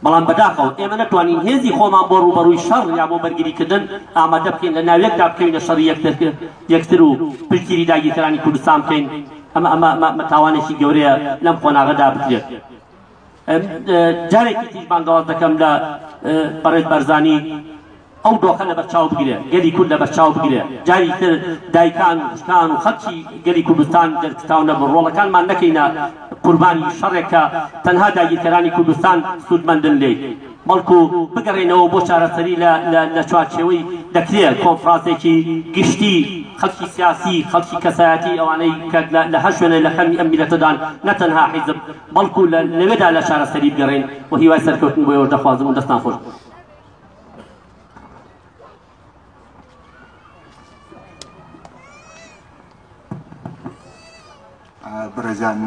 بەڵام بەداخەوە ئێمە نەتوانین هێزی خۆمان بۆ ڕووبەڕووی شەڕ یا بۆ بەرگریکردن ئامادە بکەین، لە ناویەکدا بکەوینە شەڕی یەکتر و پشتگیری داگیرکەرانی کوردستان بکەین، ئەمە ئەمە تاوانێکی گەورەیە لەم قۆناغەدا بکرێت. جارێکی تریش بانگەواز دەکەم لە بەڕێز بارزانی ئەو دۆخە لەبەرچاو بگرێ، گەلی کورد لەبەرچاو بگرێ، جاری تر دایکان و خوشکان و خەڵکی گەلی کوردستان دەرکوتاو نەبن، ڕۆڵەکانمان نەکەینە قوربانی شەڕێک کە تەنها داگیرکەرانی کوردستان سوودمەندن لێی، بەڵکو بگەڕێینەوە بۆ چارەسەری لە چوارچێوەی دەکرێ کۆنفرانسێکی گشتی خەڵکی سیاسی، خەڵکی کەسایەتی ئەوانەی کە لە هەر شوێنێ لە خەمی ئەم میللەتەدان نە تەنها حیزب بەڵکو لەوێدا لە چارەسەری بگەڕێین و هیوای سەرکەوتن بۆ ئێوەش دەخوازم و دەستان خۆش بێت. بەڕێزان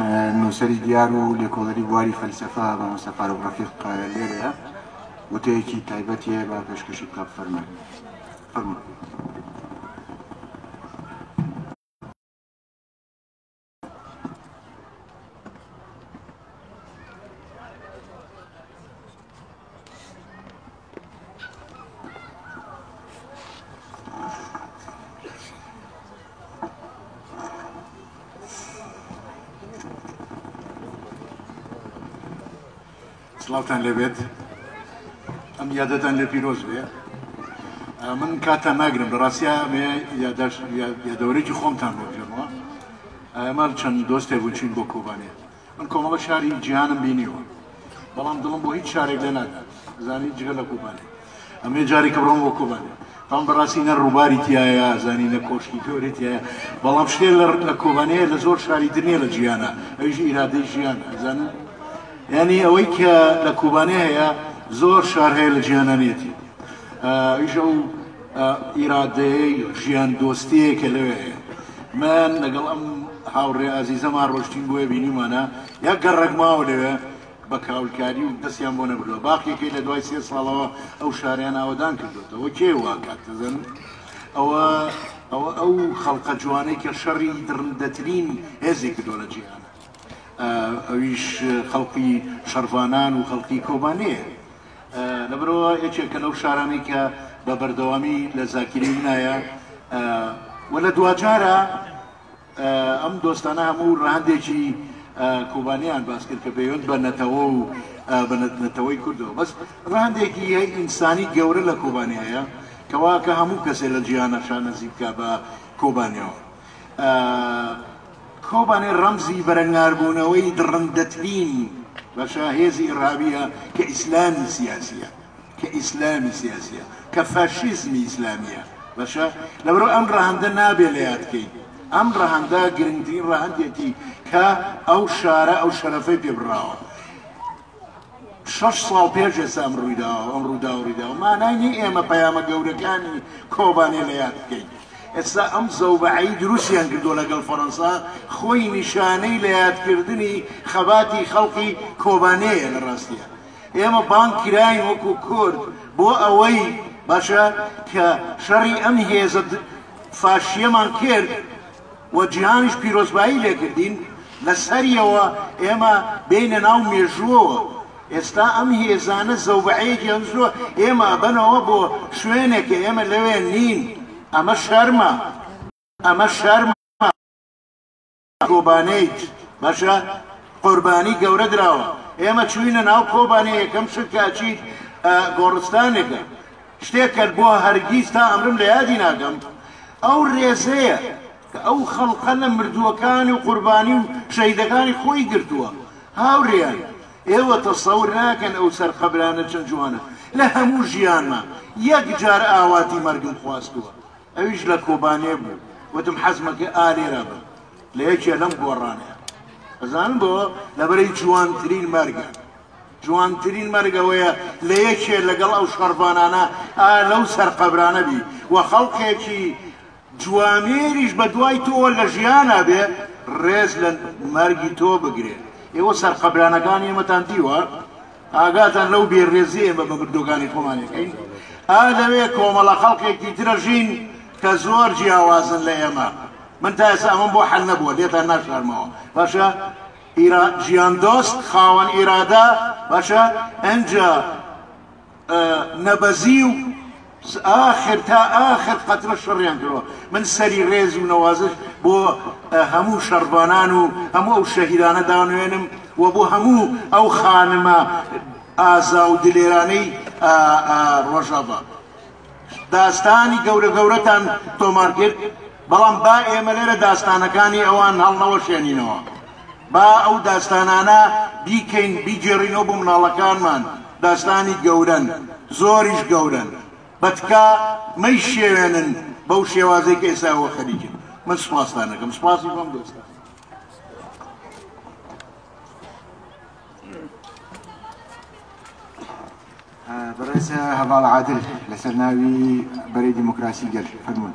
نووسەری دیار و لێکۆڵەری بواری فەلسەفە مامۆستا فاروق ڕەفیق لێرەیە، وتەیەکی تایبەتی هەیە با پێشکەشی بکا. بفەرموون. فەرموون. سڵاوتان لێبێت، ئەم یادەتان لێ پیرۆز بێ. من کاتتان ناگرم، لە ڕاستیا ئەمێ یادەوەرێکی خۆمتان بۆ بگێڕمەوە. ئێمە چەند دۆستێک بوون چوین بۆ کۆبانێ. من کۆمەڵە شاری جیهانم بینیوە، بەڵام دڵم بۆ هیچ شارێک لێ نادات، زانی جگە لە کۆبانێ. ئەمێ جارێکە بڕۆم بۆ کۆبانێ، بەڵام بەڕاستی نە ڕووباری تایە، زانی نە کۆشکی گەورەی تایە، بەڵام شتێ لە کۆبانێ لە زۆر شاری تر نییە لە جیهانە، ئەویش ئیرادەی ژیانە. زانن یعنی ئەوەی کە لە کۆبانێ هەیە زۆر شار هەیە لە جیهانە نیەتی، ئەویش ئەو ئیرادەیە ژیان دۆستیە کە لەوێ هەیە. من لەگەڵ ئەم هاوڕێ ئازیزەمان ڕۆشتین بۆیە بینیمانە یەک گەڕەک ماوە لەوێ بە کاولکاری و دەستیان بۆ نەبردووە، باقیەکەی لە دوای 3 ساڵەوە ئەو شاریان ئاوەدان کردوێتەوە. کێ واکات دەزانن؟ ئەوە ئەوە ئەو خەڵقە جوانەی کە شەڕی دڕندەترین هێزی کردووە لە جیهانە، ئەویش خەڵقی شەڕڤانان و خەڵقی کۆبانەیە. لەبەرەوە یەکێکە لەو شارانەی کە بە بەردەوامی لە زاکیری منایە و لە دواجارە ئەم دۆستانە هەموو ڕەهەندێکی کۆبانیان باس کرد کە پەیوەند بە نەتەوە و بە نەتەوەی کوردەوە، بەس ڕەهەندێکی ئینسانی گەورە لە کۆبانی هەیە کەوا کە هەموو کەسێ لە جیهانە شانازی بکە بە کۆبانیەوە. کۆبانێ ڕەمزی بەرەنگاربوونەوەی دڕندەترین بەشە هێزی ئیرهابیە کە ئیسلامی سیاسیە، کە ئیسلامی سیاسیە، کە فاشیزمی ئیسلامیە. باشە لەبەرەوە ئەم ڕەهەندە نابێ لە یاد کەین. ئەم ڕەهەندە گرنگترین ڕەهەندێتی کە ئەو شارە ئەو شەرەفەی پێبڕاوە. 6 ساڵ پێش ئێستا ئەم ڕوویداوە، ئەم ڕووداوە ڕوویداوە. مانای نییە ئێمە پەیامە گەورەکانی کۆبانێ لە یاد بکەین. ئێستا ئەم زەوبەعەی دروستیان کردووە لەگەڵ فەرەنسا خۆی نیشانەی لە یادکردنی خەباتی خەڵقی کۆبانێیە. لە ڕاستیە ئێمە بانگ کراین وەکو کورد بۆ ئەوەی باشە کە شەڕی ئەم هێزە فاشیەمان کرد و جیهانیش پیرۆزبایی لێکردین، لەسەریەوە ئێمە بینە ناو مێژووەوە. ئێستا ئەم هێزانە زەوبەعەیەکی هەنزووە ئێمە ئەبەنەوە بۆ شوێنێک کە ئێمە لەوێ نین. ئەمە شەرمە، ئەمە شەرمە. کۆبانێیت باشە قوربانی گەورە دراوە. ئێمە چوینە ناو کۆبانێ، یەکەم شت کە ئەچیت گۆڕستانێکە، شتێک کرد بۆ هەرگیز تا ئەمرم لە یادی ناکەم، ئەو ڕێزەیە کە ئەو خەڵقە لە مردووەکانی و قوربانی و شەهیدەکانی خۆی گرتووە. هاوڕێیان ئێوە تەسەور ناکەن ئەو سەر قەبرانە چەند جوانە. لە هەموو ژیانما یەک جار ئاواتی مەرگم خواستووە، ئەویش لە کۆبانێ بوو. وتم حەزمەکە ئالێرا بم لە یەکێ لەم گۆڕانەیە. ئەزانن بۆ؟ لەبەرەی جوانترین مەرگە. جوانترین مەرگەوەیە لە یەکێ لەگەڵ ئەو شەڕڤانانە ئا لەو سەرقەبرانە بی و خەڵکێکی جوامێریش بە دوای تۆوە لە ژیانا بێ، ڕێز لە مەرگی تۆ بگرێ. ئێوە سەرقەبرانەکانی ئێمەتان دیوە؟ ئاگاتان لەو بێڕێزی ئێمە بە مردوەکانی خۆمانەکەین؟ ئا لەوێ کۆمەڵە خەڵکێکی ترە ژین کە زۆر جیاوازن لە ئێمە. من تا ئێستا ئەمەم بۆ حەل نەبووە، لێتان ناشارمەوە. باشە ژیان دۆست، خاوەن ئیرادە، باشە ئەنجا نەبەزی و ئاخر تا ئاخر قەترە شەڕیان کردووە. من سەری ڕێز و نەوازش بۆ هەموو شەڕڤانان و هەموو ئەو شەهیدانە دانوێنم و بۆ هەموو ئەو خانمە ئازا و دلێرانەی ڕۆژاڤا. داستانی گەورە گەورەتان تۆمار کرد، بەڵام با ئێمە لێرە داستانەکانی ئەوان هەڵنەوەشێنینەوە. با ئەو داستانانە بیکەین بیگێڕینەوە بۆ مناڵەکانمان. داستانی گەورەن، زۆریش گەورەن، بەتکا مەی شێوێنن بەو شێوازەی کە ئێستا ئەوە خەریکن. من سوپاستان ئەکەم، سوپاسی بۆم دۆستان. بەڕێز هەڤاڵ عادل لەسەر ناوی بەرەی دیموکراسی گەل فەرموون.